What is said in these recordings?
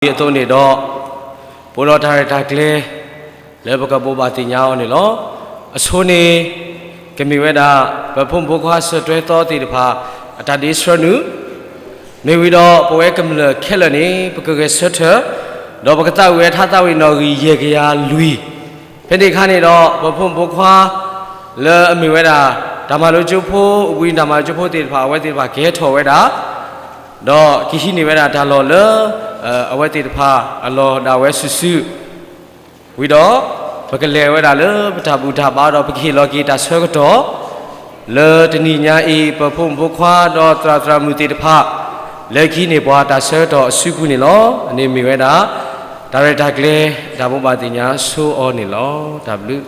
အသိးန့ၣ်ဒီး ပအိၣ်ဒီးတၢ်ရဲၣ်တၢ်ကျဲၤ လၢပကဘိးဘၣ်သ့ၣ်ညါအီၤန့ၣ်လီၤ. အဆိန့ၣ် ကမ့ၢ်ဝဲဒၣ် ပဖိမုၣ်ဖိခွါဆၢတွဲသီသ့ၣ်တဖၣ် အတၢ်ဒ့ဆှၢနုာ် မ့ၢ်ဝံၤဒီး ပဝဲကမျၢၢ်ခဲလၢာ်န့ၣ် ပကဂဲၤဆၢထၢၣ် ဒီးပကသးဝံၣ်ဝဲထါသးဝံၣ်နီၣ်ဂံၢ်ယဲၢ်ကယၤလွံၢ်, ဖဲန့ၣ်အခါန့ၣ်ဒီး ပဖိမုၣ်ဖိခွါ လၢအမ့ၢ်ဝဲဒၣ် တၢ်မၤလိကၠိဖိ ဝံၤတၢ်မၤလိကၠိဖိသ့ၣ်တဖၣ် အဝဲသ့ၣ်တဖၣ်ကဟဲထီၣ်ဝဲဒၣ် ဒီးကဟံးန့ၢ်ဝဲဒၣ်တၢ်လီၢ်လၢ အဝဲသ့ၣ်တဖၣ်အလီၢ်ဒၣ်ဝဲစုာ်စုာ် ဝံၤဒီး ပကလဲၤဝဲဒၣ်လၢပတၢ်ဘူၣ်တၢ်ဘါဒီး ပကဟ့ၣ်လီၤက့ၤတၢ်ဆၢကတီၢ် လၢတနံၤညါအံၤ ပဖိမုၣ်ဖိခွါဒီးသရၣ်သရၣ်မုၣ်သ့ၣ်တဖၣ် လၢကဟံးန့ၢ်ပှၤတၢ်ဆၢကတီၢ်အစုပူၤန့ၣ်လီၤ. အန့ၣ်မ့ၢ်ဝဲဒၣ် တၢ်ရဲၣ်တၢ်ကျဲၤ တၢ်ဘိးဘၣ်သ့ၣ်ညါဆိအီၤန့ၣ်လီၤ. တၢ်ဘျုး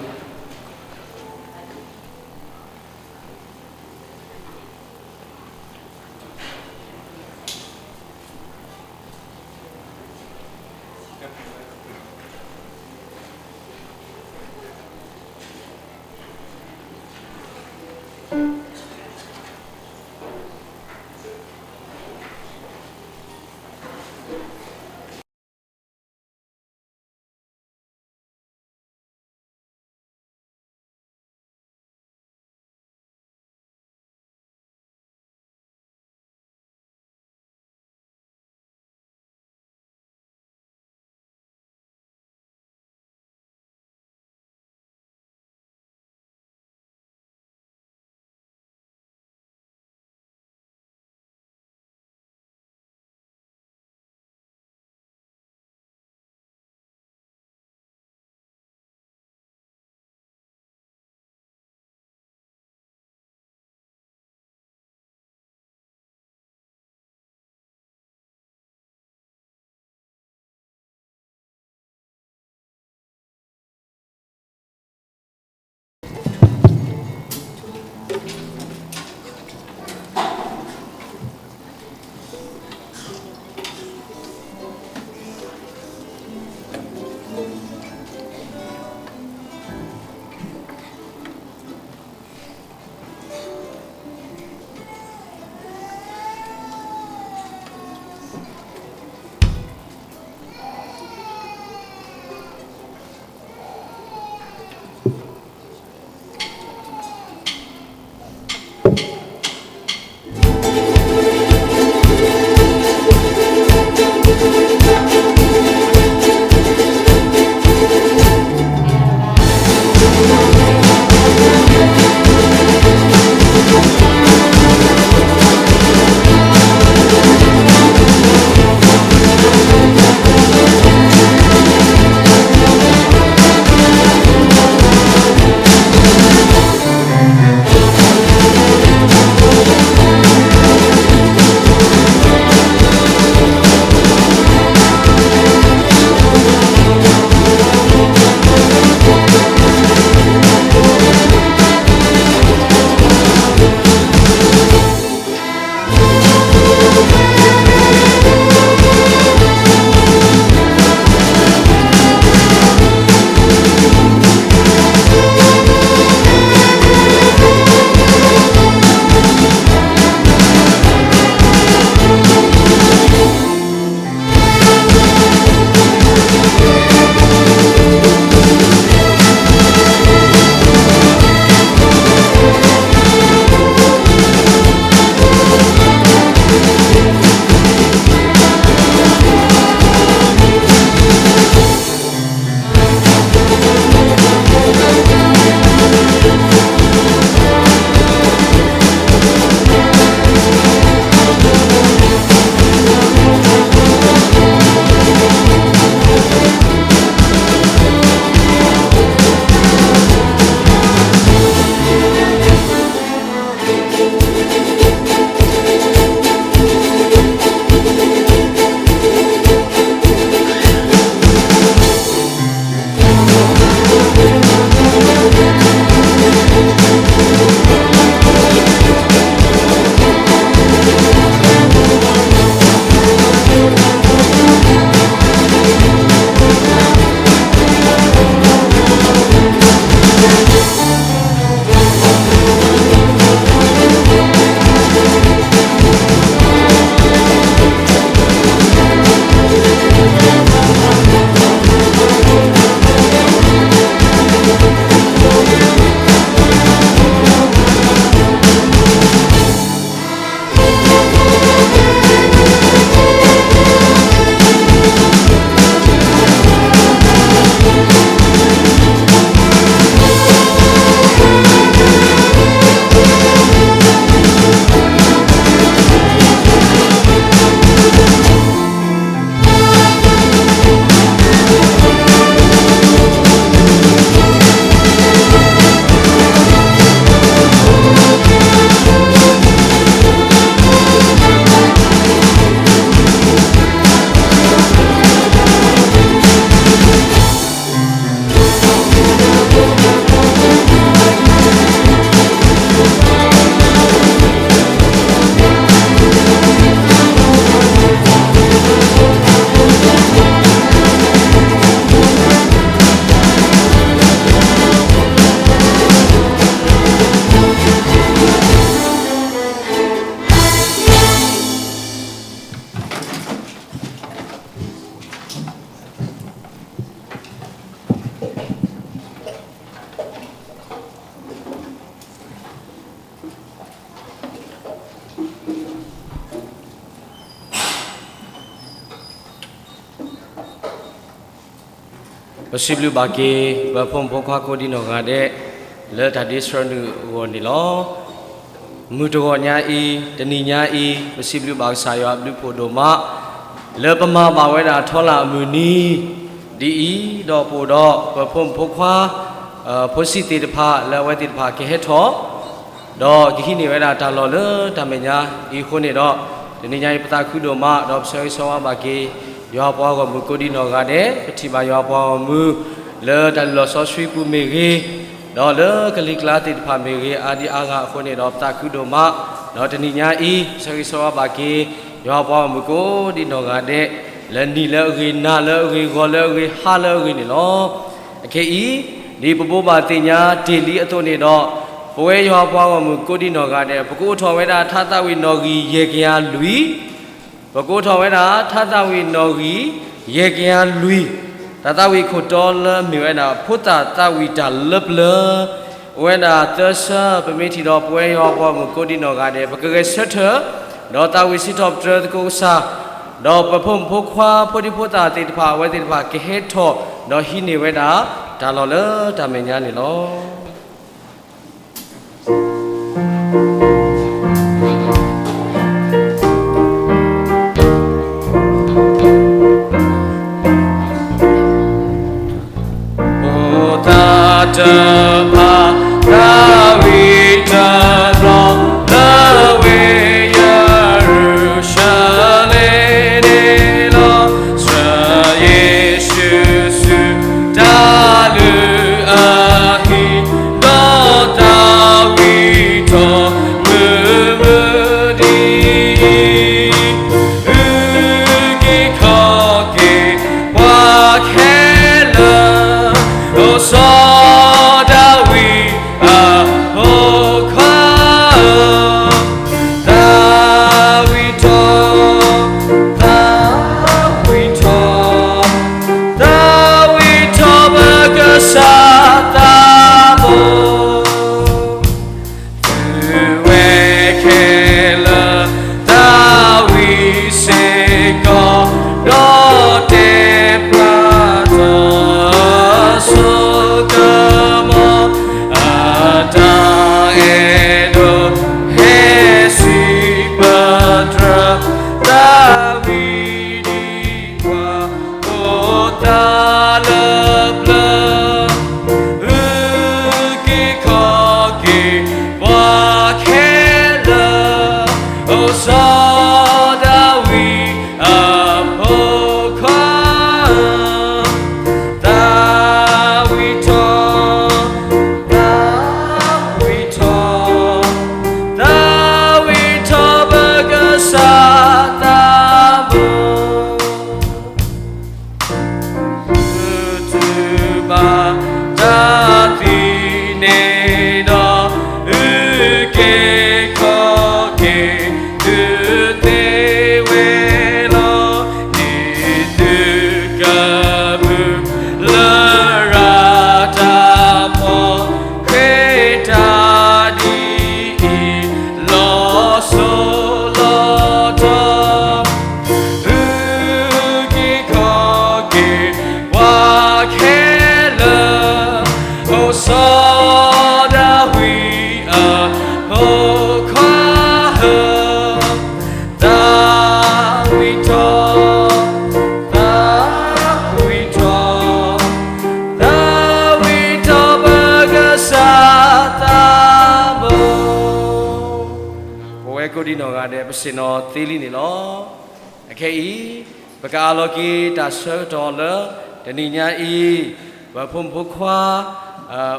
ပစံးဘျုးဘၣ်က့ၤ ပဖိမုၣ်ဖိခွါကိးဒံနီၢ်ဂၤဒဲး လၢတၢ်ဒ့ဆှၢနုာ်အဂီၢ်န့ၣ်လီၤ. မုၢ်တဂီၤညါအံၤ, တနံၤညါအံၤ, ပစံးဘျုးဘၣ်ကစၢ်ယွၤအဘျုးဖးဒိၣ်မး လၢပမၤဘၣ်ဝဲဒၣ်ထီလၢ်အမုၢ်နံၤ ဒ်အံၤ, ဒီးပအိၣ်ဒီးပဖိမုၣ်ဖိခွါ ဖိဆံးသ့ၣ်တဖၣ် လၢအဝဲသ့ၣ်တဖၣ်ကဟဲထီၣ် ဒီးကဟံးန့ၢ်ဝဲဒၣ်တၢ်လီၢ်လၢတၢ်မဲာ်ညါအံၤအဃိန့ၣ်ဒီး, တနံၤညါအံၤပသးခုဒိၣ်မး ဒီးပဆၢဂ့ၤဆၢဝါဘၣ်က့ၤ ယွၤပှၤဂီၢ်မုၢ်ကိးဒံနီၢ်ဂၤဒဲး, ပထံၣ်ဘၣ်ယွၤပှၤဂီၢ်မုၢ် လၢတၢ်လုၢ်လီၢ်စီဆှံပူၤမ့ၢ်ဂ့ၤ, ဒီးလၢကလံၤကျါသ့ၣ်တဖၣ်မ့ၢ်ဂ့ၤ အါဒံအါဂၤအဃိန့ၣ်ဒီး ပသးခုဒိၣ်မး, ဒီးတနံၤညါအံၤ ပဆၢဂ့ၤဆၢဝါဘၣ်က့ၤ ယွၤပှၤဂီၢ်မုၢ်ကိးဒံနီၢ်ဂၤဒဲး လၢနံၤလၢအဂ့ၤ, နၤလၢအဂ့ၤ, ဂီၤလၢအဂ့ၤ, ဟါလၢအဂ့ၤန့ၣ်လီၤ. အခဲအံၤ, ဒ်ပဘိးဘၣ်သ့ၣ်ညါတ့ၢ်လံအသိးန့ၣ်ဒီး, ပဝဲယွၤပှၤဂီၢ်မုၢ်ကိးဒံနီၢ်ဂၤဒဲး ပကအိးထီၣ်ဝဲဒၣ်ထါသးဝံၣ်နီၣ်ဂံၢ်ယဲၢ်ကယၤလွံၢ်, ပကအိးထီၣ်ဝဲဒၣ်ထါသးဝံၣ်နီၣ်ဂံၢ်ယဲၢ်ကယၤလွံၢ်, တၢ်သးဝံၣ်ခိၣ်တီလၢအမ့ၢ်ဝဲဒၣ် ဖိသၣ်သးဝံၣ်တၢ်လၢပျၢၤ အိၣ်ဝဲဒၣ်သၢဆၢ, ပမ့ၢ်ထံၣ်ဒီးပဝဲယွၤပှၤဂီၢ်မုၢ်ကိးဒံနီၢ်ဂၤဒဲး ပကဂဲၤဆၢထၢၣ် ဒီးသးဝံၣ်စံးထီၣ်ပတြၢၤသကိးကစၢ်, ဒီးပဖိမုၣ်ဖိခွါ ဖိဒံဖိသၣ်သ့ၣ်တဖၣ် အဝဲသ့ၣ်တဖၣ်ကဟဲထီၣ် ဒီးဟံးန့ၢ်ဝဲဒၣ် တၢ်လီၢ်လၢတၢ်မဲာ်ညါန့ၣ်လီၤ. ဖိသၣ်တဖၣ် သးဝံၣ်တဘျီ လၢဝ့ၢ်ယရူၤၡလ့ၣ်န့ၣ်လီၤ. စၢၤယ့ၣ်ၡူးဆူတၢ်လုၢ်အဟံၣ် ဒီးသးဝံၣ်ထီၣ်မုာ်မုာ်ဒ်အံၤ, အုၣ်က့ၤခီၣ်က့ၤ ပှၤခဲလၢာ်, အိၣ်စီၤဒၤဝံးအဖိခွါဧၢ, သးဝံၣ်ထီၣ်, သးဝံၣ်ထီၣ်, သးဝံၣ်ထီၣ်ပကစၢ်သးဘိ, သုးဝဲခဲလၢာ် သးဝံၣ်စ့ၢ်ကီး, ဒီးတဲဖျါထီၣ်အစိကမီၤ, အတၢ်အဲၣ်ဒိး ဟဲစံးပတြၢၤ သးဝံၣ်ဒံးကွၢ် ဖိသၣ်လၢပျၢၤ, အုၣ်က့ၤခီၣ်က့ၤ ပှၤခဲလၢာ်, အိၣ်စီၤဒၤဝံးအဖိခွါဧၢ, သးဝံၣ်ထီၣ်, သးဝံၣ်ထီၣ်, သးဝံၣ်ထီၣ်ပကစၢ်သးဘိ, ပတုၤဘၣ်တၢ်သံန့ၣ်ဒီး, အုၣ်က့ၤခီၣ်က့ၤ သုသ့ဝဲလီၤ, ဒ်သုကမုာ်လၢရၤတၢ်ဖီၣ်, ဃ့တၢ်ဒ်အံၤ လီၤစိၤလီၤထီ, အုၣ်က့ၤခီၣ်က့ၤ ပှၤခဲလၢာ်, အိၣ်စီၤဒၤဝံးအဖိခွါဧၢ, သးဝံၣ်ထီၣ်, သးဝံၣ်ထီၣ်, သးဝံၣ်ထီၣ်ပကစၢ်သးဘိ, ပဝဲကိးဒံနီၢ်ဂၤဒဲး ပဆ့ၣ်နီၤသ့လံန့ၣ်လီၤ. အခဲအံၤ, ပကအးလီၤက့ၤတၢ်ဆၢကတီၢ်လၢ တနံၤညါအံၤ, ပဖိမုၣ်ဖိခွါ,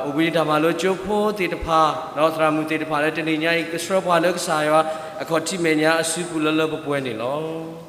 အိၣ်ဘှံးနံၤတၢ်မၤလိကၠိဖိသ့ၣ်တဖၣ်, ဒီးသရၣ်မုၣ်သ့ၣ်တဖၣ်လၢတနံၤညါအံၤ ကဆှၢပှၤလၢကစၢ်ယွၤအခီၣ်ထံးမဲာ်ညါအစုပူၤလၢလၢပှဲၤပှဲၤန့ၣ်လီၤ.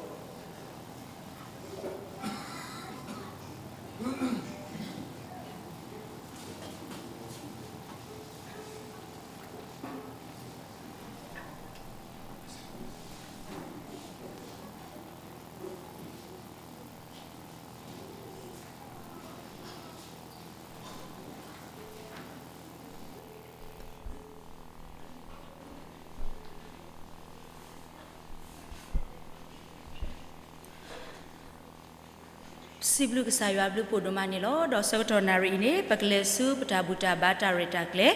စံးဘျုးကစၢ်ယွၤဘျုးဖှိၣ်ဒိၣ်မးန့ၣ်လီၤ. ဒီးဆၢကတီၢ်နၣ်ရံၣ်အံၤန့ၣ် ပကလဲၤဆူပတၢ်ဘူၣ်တၢ်ဘါတၢ်ရဲၣ်တၢ်ကျဲၤ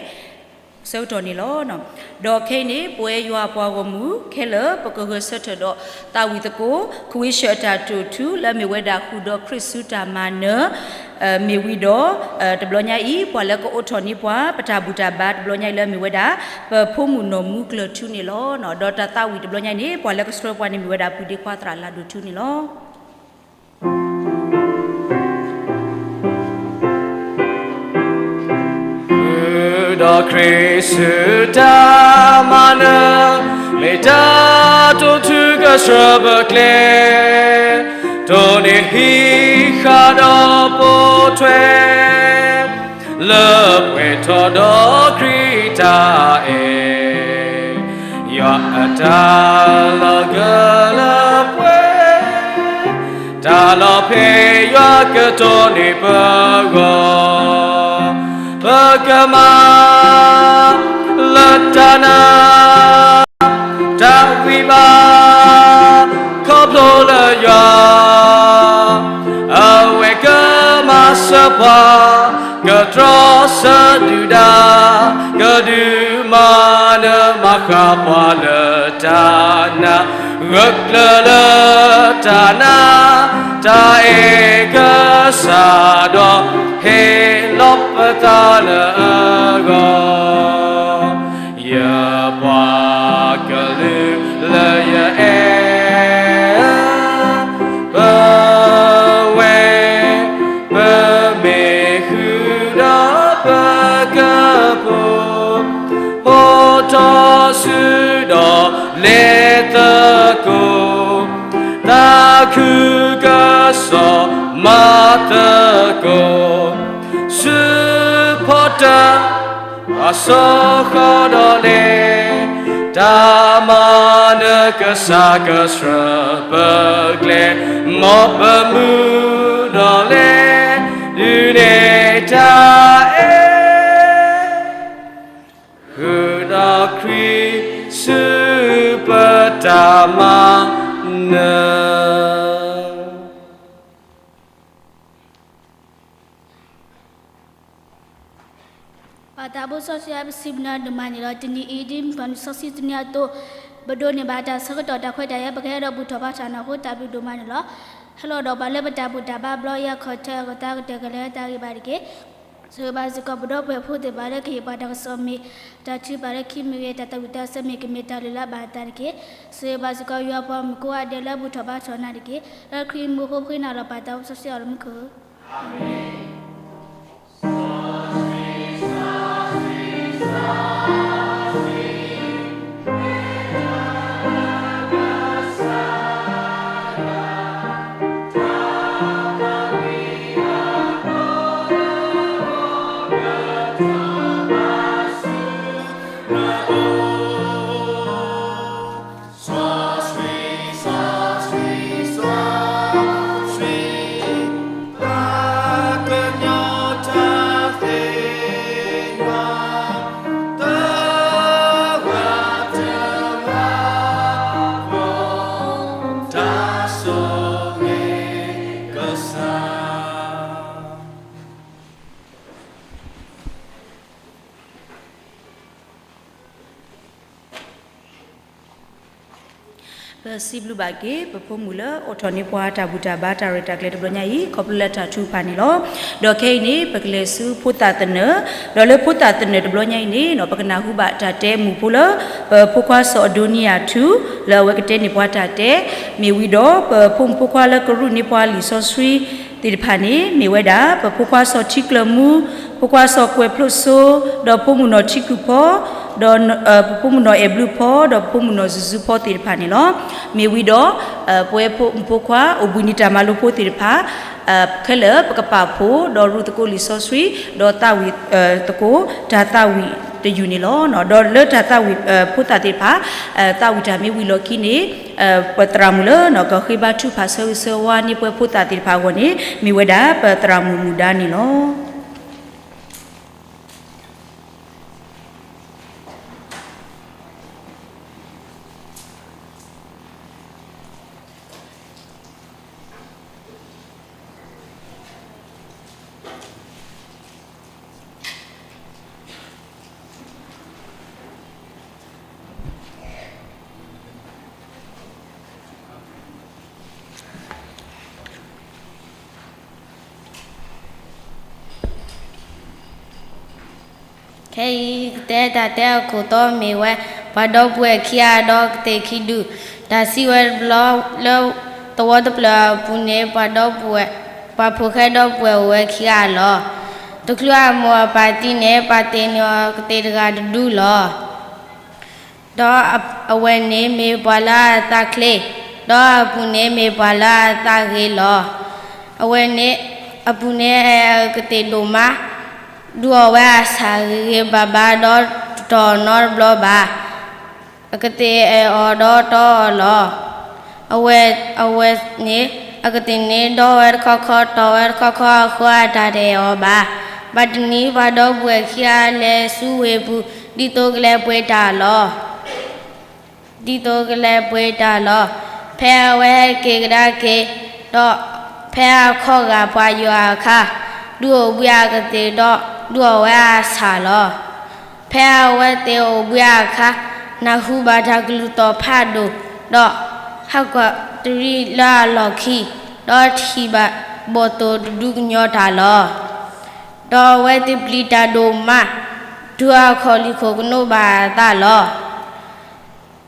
ဆၢကတီၢ်န့ၣ်လီၤ. ဒီးခဲအံၤန့ၣ် ပဝဲယွၤအပှၤဂီၢ်မုၢ်ခဲလၢာ် ပကဂဲၤဆၢထၢၣ်ဒီးသးဝံၣ်သကိး ကဝံၤဆှၢအတၢ်တိာ်ထူလၢအမ့ၢ်ဝဲဒၣ်ဃုာ်ဒီးခရံာ်ဆူတၢ်မၤနၢၤ မ့ၢ်ဝံၤဒီး တဘျီညါအံၤ ပှၤလၢကအိးထီၣ်န့ၢ်ပှၤ ပတၢ်ဘူၣ်တၢ်ဘါတဘျီညါအံၤလၢအမ့ၢ်ဝဲဒၣ် ပဖိမုၣ်နီၢ်မူကၠၢၢ်ထူန့ၣ်လီၤ. ဒီးတၢ်သးဝံၣ်တဘျီညါအံၤန့ၣ် ပှၤလၢကဆှၢပှၤန့ၣ်မ့ၢ်ဝဲဒၣ် ပုၢ်ဒ့ခွါသရၣ်လၤဒိၣ်ထူန့ၣ်လီၤ. ဃုာ်ဒီးခရံာ်ဆူတၢ်မၤနၢၤ မ့ၢ်တၢ်တိာ်ထူကဆှၢပကျဲ တိၢ်နီၣ်ဟံးဃာ်ဒီးပိာ်ထွဲ လၢပှဲၤထီၣ်ဒီးခရံာ်တၢ်အဲၣ် ယွၤအတၢ်လီၤကၢလၢပှဲၤ တၢ်လီၤဖဲယွၤကတိၢ်န့ၢ်ပဂီၢ် ပကမၤလၢတၢ်နာ် တၢ်ဝံဘၣ် ခီဖျိလၢယွၤ အဝဲကမၤစၢၤပှၤ ကတြီဆၢဒုၣ်ဒါ ကဒုးမၤနၢၤမၤဃၣ်ပှၤလၢတၢ်နာ် ဂၢၢ်ကျၢၤလၢတၢ်နာ် တၢ်အဲၣ်ကစၢ်ဒီး ဟ့ၣ်လီၤပသးလၢအဂီၢ် ယပှၤကလုာ်လၢယအဲၣ် ပဝဲ ပမ့ၢ်ဃုာ်ဒီးပကဖိ ဖီထီၣ်စုဒီးလဲၤသကိး သးခုကစီၣ်မၤသကိး ဆူဖီတၢၣ် ပှၤစီၤဃီဒီးလဲၤ တၢ်မၤနၢၤကစၢ်ကဆှၢပကျဲ မ်ပမုၢ်ဒီးလဲၤ ဒုးနဲၣ်တၢ်အဲၣ် ဃုာ်ဒီးခရံာ်ဆူပတၢ်မၤနၢၤ ပတၢ်အိၣ်ဖှိၣ်စီဆှံအပစံးဘျုးနၤဒိၣ်မးန့ၣ်လီၤ. တနံၤအံၤ ဒ်မုၢ်ထီၣ်နံၣ်စီဆှံတနံၤအသိး ပဒိးန့ၢ်ဘၣ်တၢ်ဆၢကတီၢ်တၢ်ခွဲးတၢ်ယာ် ပကဟဲဒီးဘူၣ်ထီၣ်ဘါထီၣ်နၤအဃိ တၢ်ဘျုးဒိၣ်မးန့ၣ်လီၤ. ဟဲလီၤဒီးပှၤလၢပတၢ်ဘူၣ်တၢ်ဘါဘျီအံၤအခီၣ်ထံး အကသါကတၢၢ် ကလဲၤတၢ်ဂ့ၤဘၣ်တက့ၢ်. ဆိၣ်ဂ့ၤဘၣ်စ့ၢ်ကီးပဒီပုၢ်ဝဲၢ်ဖိသ့ၣ်တဖၣ်လၢကဟ့ၣ်ပှၤတၢ်ကစီၣ်မ့ၢ် တၢ်ထုကဖၣ်လၢခံမ့ၢ်ဂ့ၤ တၢ်သးဝံၣ်တၢ်စၢၤမ့ၢ်ဂ့ၤ ကမ့ၢ်တၢ်လုၢ်လၢဘၣ်အသးတက့ၢ်. ဆိၣ်ဂ့ၤဘၣ်စ့ၢ်ကီးယွၤပှၤမုၣ်ကိးဂၤဒဲးလၢဘူၣ်ထီၣ်ဘါထီၣ်နၤတက့ၢ်. လၢခရံာ်မူအဃိ ပဃ့နၤလီၤပၢ်သးစီဆှံအလီၢ်မူခိၣ်ပစံးဘျုးဘၣ်က့ၤ ပဖိမုၣ်လၢအိးထီၣ်န့ၢ်ပှၤတၢ်ဘူၣ်တၢ်ဘါ တၢ်ရဲၣ်တၢ်ကျဲၤတဘျီညါအံၤ ခီဖျိလၢတၢ်ထုကဖၣ်န့ၣ်လီၤ. ဒီးခဲအံၤန့ၣ် ပကလဲၤဆူဖိသၣ်သနၢၣ်, ဒီးလၢဖိသၣ်သနၢၣ်တဘျီညါအံၤန့ၣ် ပကနၢ်ဟူဘၣ်တၢ်တဲမူးဖိလၢ ပဖိခွါစီၤအဒိနံယၤထူ လၢအဝဲကတဲန့ၢ်ပှၤတၢ်တဲ, မ့ၢ်ဝံၤဒီး ပဖိမုၣ်ဖိခွါလၢကရူၢ်န့ၢ်ပှၤလံာ်စီဆှံသ့ၣ်တဖၣ်န့ၣ် မ့ၢ်ဝဲဒၣ် ပဖိခွါစီၤထံကျၢၢ်မူ, ဖိခွါစီၤကွဲၤဖျိစိ, ဒီးဖိမုၣ်နီၢ်ထံကုၢ်ဖီ, ဒီး ပဖိမုၣ်နီၢ်အဲၣ်ဘျုးဖီ, ဒီးပဖိမုၣ်နီၢ်စုၤစုၤဖီသ့ၣ်တဖၣ်န့ၣ်လီၤ. မ့ၢ်ဝံၤဒီး ပဝဲဖိမုၣ်ဖိခွါ အိၣ်ဘှံးနံၤတၢ်မၤလိဖိသ့ၣ်တဖၣ် ခဲလၢာ်ပကပာ်ဖှိၣ် ဒီးရူၢ်သကိးလံာ်စီဆှံ ဒီးသးဝံၣ်သကိး တၢ်သးဝံၣ်တယုၢ်န့ၣ်လီၤ. ဒီးလၢတၢ်သးဝံၣ် ဖိသၣ်သ့ၣ်တဖၣ် သးဝံၣ်တၢ်မ့ၢ်ဝံၤလီၢ်ခံန့ၣ် ပသရၣ်မုၣ်လၢ ကဃ့ဘါထုကဖၣ်ဆၢဂ့ၤဆၢဝါန့ၢ်ပှၤဖိသၣ်သ့ၣ်တဖၣ်အဂီၢ်န့ၣ် မ့ၢ်ဝဲဒၣ်ပသရၣ်မုၣ်မူဒါန့ၣ်လီၤ. ပ ခဲအံၤ ကတဲတၢ်တဲအခိၣ်တီမ့ၢ်ဝဲ ပှၤဒီပုၢ်ဝဲၢ်ခံဂၤဒီးကသ့ၣ်ခံဒူၣ်, တၢ်စံးဝဲတဘျီလၢ သဝီတဖျၢၣ်အပူၤန့ၣ် ပှၤဒီပုၢ်ဝဲၢ်, ပှၤဖိၣ်ဃဲဒီပုၢ်ဝဲၢ်အိၣ်ဝဲခံဂၤလီၤ. တချုးအမိၢ်အပၢ်သံန့ၣ် ပာ်တ့ၢ်န့ၢ်အီၤကသ့ၣ်တဂၤတဒူလီၤ. ဒီးအဝဲၢ်န့ၣ်မ့ၢ်ပှၤလၢအသးချ့, ဒီးအပုၢ်န့ၣ်မ့ၢ်ပှၤလၢအသးဂ့ၤလီၤ. အဝဲၢ်န့ၣ်, အပုၢ်န့ၣ်အဲၣ်အကသ့ၣ်ဒိၣ်မး, ဒုးအီၣ်ဝဲအဆၣ်ဂ့ၤဂ့ၤဘၣ်ဘၣ်ဒီးတတီၢ်နီတဘျီဘၣ်. အကသ့ၣ်အဲၣ်အီၤဒီးတီအီၤလီၤ. အဝဲၢ်, အဝဲၢ်န့ၣ်, အကသ့ၣ်န့ၣ်ဒီဝဲတခီခီတီဝဲတခီခီအဃိအတၢ်တအဲၣ်အီၤဘၣ်. ဘၣ်တနံၤပှၤဒီပုၢ်ဝဲၢ်ခံဂၤလဲၤဆူဝ့ၢ်ပူၤ ဒ်သိးကလဲၤပှ့ၤတၢ်လီၤ. ဒ်သိးကလဲၤပှ့ၤတၢ်လီၤ. ဖဲအဝဲဟဲက့ၤကဒါက့ၤ, ဒီးဖဲအခီဂာ်ပှၤယွၤအခါ, ဒုးအိၣ်ဘှံးအကသ့ၣ်ဒီး ဒုးအီၣ်ဝဲအဆၣ်လီၤ. ဖဲအဝဲသ့ၣ်အိၣ်ဘှံးအခါ, နၢ်ဟူဘၣ်တၢ်ကလုၢ်သီၣ်ဖးဒိၣ်, ဒီးဟးကွၢ်တရံးလၢအလီၢ်ခံ, ဒီးထံၣ်ဘၣ်ဘီၣ်သိၣ်တဒုကညီၤတၢ်လီၤ. ဒီးအဝဲသ့ၣ်ပျံၤတၢ်ဒိၣ်မး, တုၤအခီၣ်လံၢ်ခိၣ်ကနိးဘၣ်အသးလီၤ.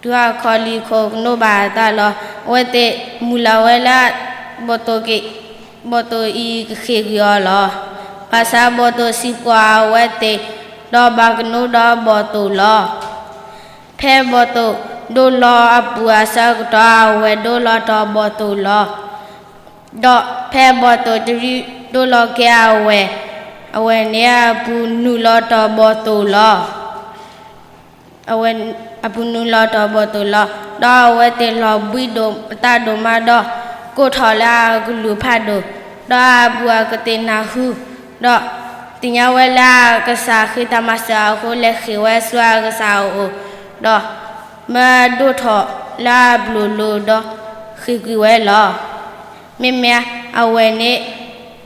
တုၤအခီၣ်လံၢ်ခိၣ်ကနိးဘၣ်အသးလီၤ. အဝဲသ့ၣ်မုၢ်လၢ်ဝဲလၢ ဘီၣ်သိၣ်က့ၤ, ဘီၣ်သိၣ်အံၤကဃ့ၢ်ကွံာ်အီၤလီၤ. ဘၣ်ဆၣ်ဘီၣ်သိၣ်စံးပှၢ်အဝဲသ့ၣ်, ဒီးဘၣ်ကနိဒီးဘီၣ်သိၣ်လီၤ. ဖဲဘီၣ်သိၣ်ဒိလီၤအပူၤအဆၢကတီၢ် အဝဲၢ်ဒိလီၤတီၤဘီၣ်သိၣ်လီၤ. ဒီးဖဲဘီၣ်သိၣ်တရံးဒိလီၤက့ၤအဝဲၢ်, အဝဲၢ်န့ၣ်အပူၤနုာ်လီၤတီၤဘီၣ်သိၣ်လီၤ. အဝဲၢ်, အပူၤနုာ်လီၤတီၤဘီၣ်သိၣ်လီၤ. ဒီးအဝဲသ့ၣ်လီၤဘှံးဒိၣ်အသးဒိၣ်မးဒီး ကိးထီၣ်လၢအကလုၢ်ဖးဒိၣ်, ဒီးအပုၢ်အကသ့ၣ်နၢ်ဟူ, ဒီးသ့ၣ်ညါဝဲလၢအကစၢ်ဃ့တၢ်မၤစၢၤအဃိ လဲၤဃ့ၢ်ဝဲဆူအကစၢ်အအိၣ်, ဒီးမၢဒိးထီၣ်လၢအပျိၢ်လိၤဒီး ဃ့ၢ်ကွံာ်ဝဲလီၤ. မ့မ့ၢ်, အဝဲၢ်န့ၣ်,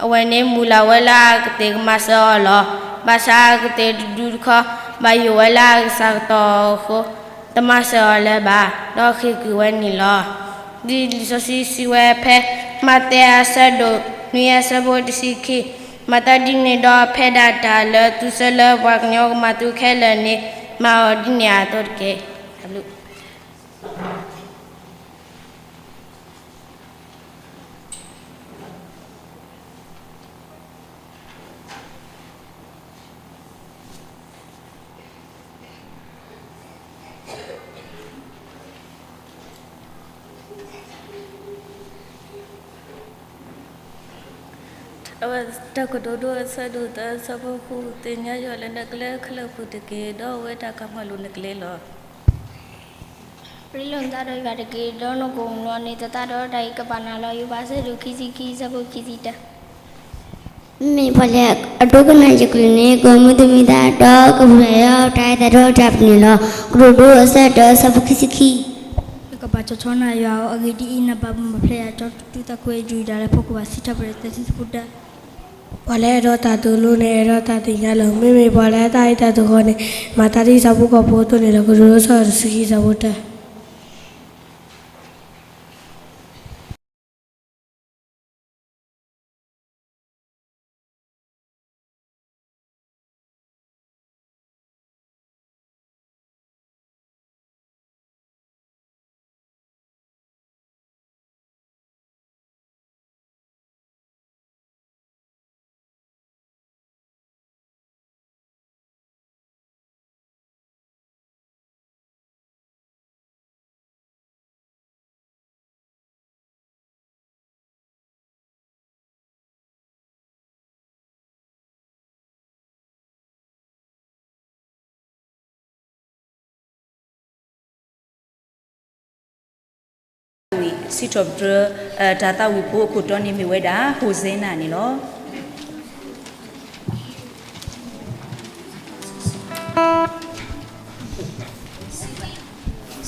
အဝဲၢ်န့ၣ်မုၢ်လၢ်ဝဲလၢအကသ့ၣ်ကမၤစၢၤအီၤလီၤ. ဘၣ်ဆၣ်အကသ့ၣ်တဒုတခီ ဘၣ်ယိၣ်ဝဲလၢအကစၢ်ကတီၢ်အဃိ, တမၤစၢၤအီၤလၢၤဘၣ်, ဒီးဃ့ၢ်ကွံာ်ဝဲန့ၣ်လီၤ. ဒ်လံာ်စီဆှံစံးဝဲဖဲ မးသဲအဆၢဒိၣ်နွံအဆၢဖိတဆံခံ, မၤသးဒ်န့ၣ်ဒီး ဖဲဒၣ်တၢ်လၢသုဆၢလၢပှၤကညီကမၤသုခဲလၢာ်န့ၣ် မၤအီၤဒ်န့ၣ်အသိးတက့ၢ်. တၢ်ကတိၤဒိအဆၢဒိၣ်သၢအဆၢဖိဃု သ့ၣ်ညါယွၤလၢနကျဲခဲလၢာ်အပူၤတက့ၢ်, ဒီးအဝဲတၢ်ကမၤလိာ်နကျဲလီၤ. ပျံၤလိာ်နသးဒီးယွၤတက့ၢ်, ဒီးနကအိၣ်မူအီၤန့ၣ် တသးဒီးတၢ်အံၤကဘၣ်နၤလီၤ. ယိၤဘးအဆၢဒိၣ်ခံဆံခံ အဆၢဖိခံဆံတၢ မ့မ့ၢ်ပှၤလၢအဒိကနၣ်ယကလုၢ်န့ၣ် ကမူတမံၤသးဒီးကပူၤဖျဲးဒီးတၢ်အဲၣ်သးဒီးတၢ်ပညိၣ်လီၤ. ကတိၤဒိအဆၢဒိၣ်တၢ အဆၢဖိခံဆံခံ နကဘၣ်ဆီၣ်ဆီနၤယွၤဧိၤ, အဂ့ၢ်ဒ်အံၤ, နဘၣ်မူဘၣ်ဖျဲးယၤ ကၠီတူၢ်သးကွံာ်ယူဒၤလၢဖီခိၣ်ဘၣ်ဆံးထီၣ်ပတြၢၤ သၢဆံသၢဖိတၢ ပှၤလၢအအဲၣ်ဒိးတၢ်သိၣ်လိန့ၣ် အဲၣ်ဒိးတၢ်သ့ၣ်ညါလီၤ. မ့မ့ၢ်ပှၤလၢအတၢ်အဲၣ်တၢ်သိၣ်ဃီန့ၣ် မၤသးဒ်ဆၣ်ဖိကီၢ်ဖိအသိးန့ၣ်လီၤ. ကတိၤဒိအဆၢဒိၣ်တဆံခံ အဆၢဖိတၢ ဝံၣ် စံးထီၣ်ပတြၢၤ တၢ်သးဝံၣ်ဖိအခိၣ်တီန့ၣ်မ့ၢ်ဝဲဒၣ် ဟိၣ်စဲနၤန့ၣ်လီၤ.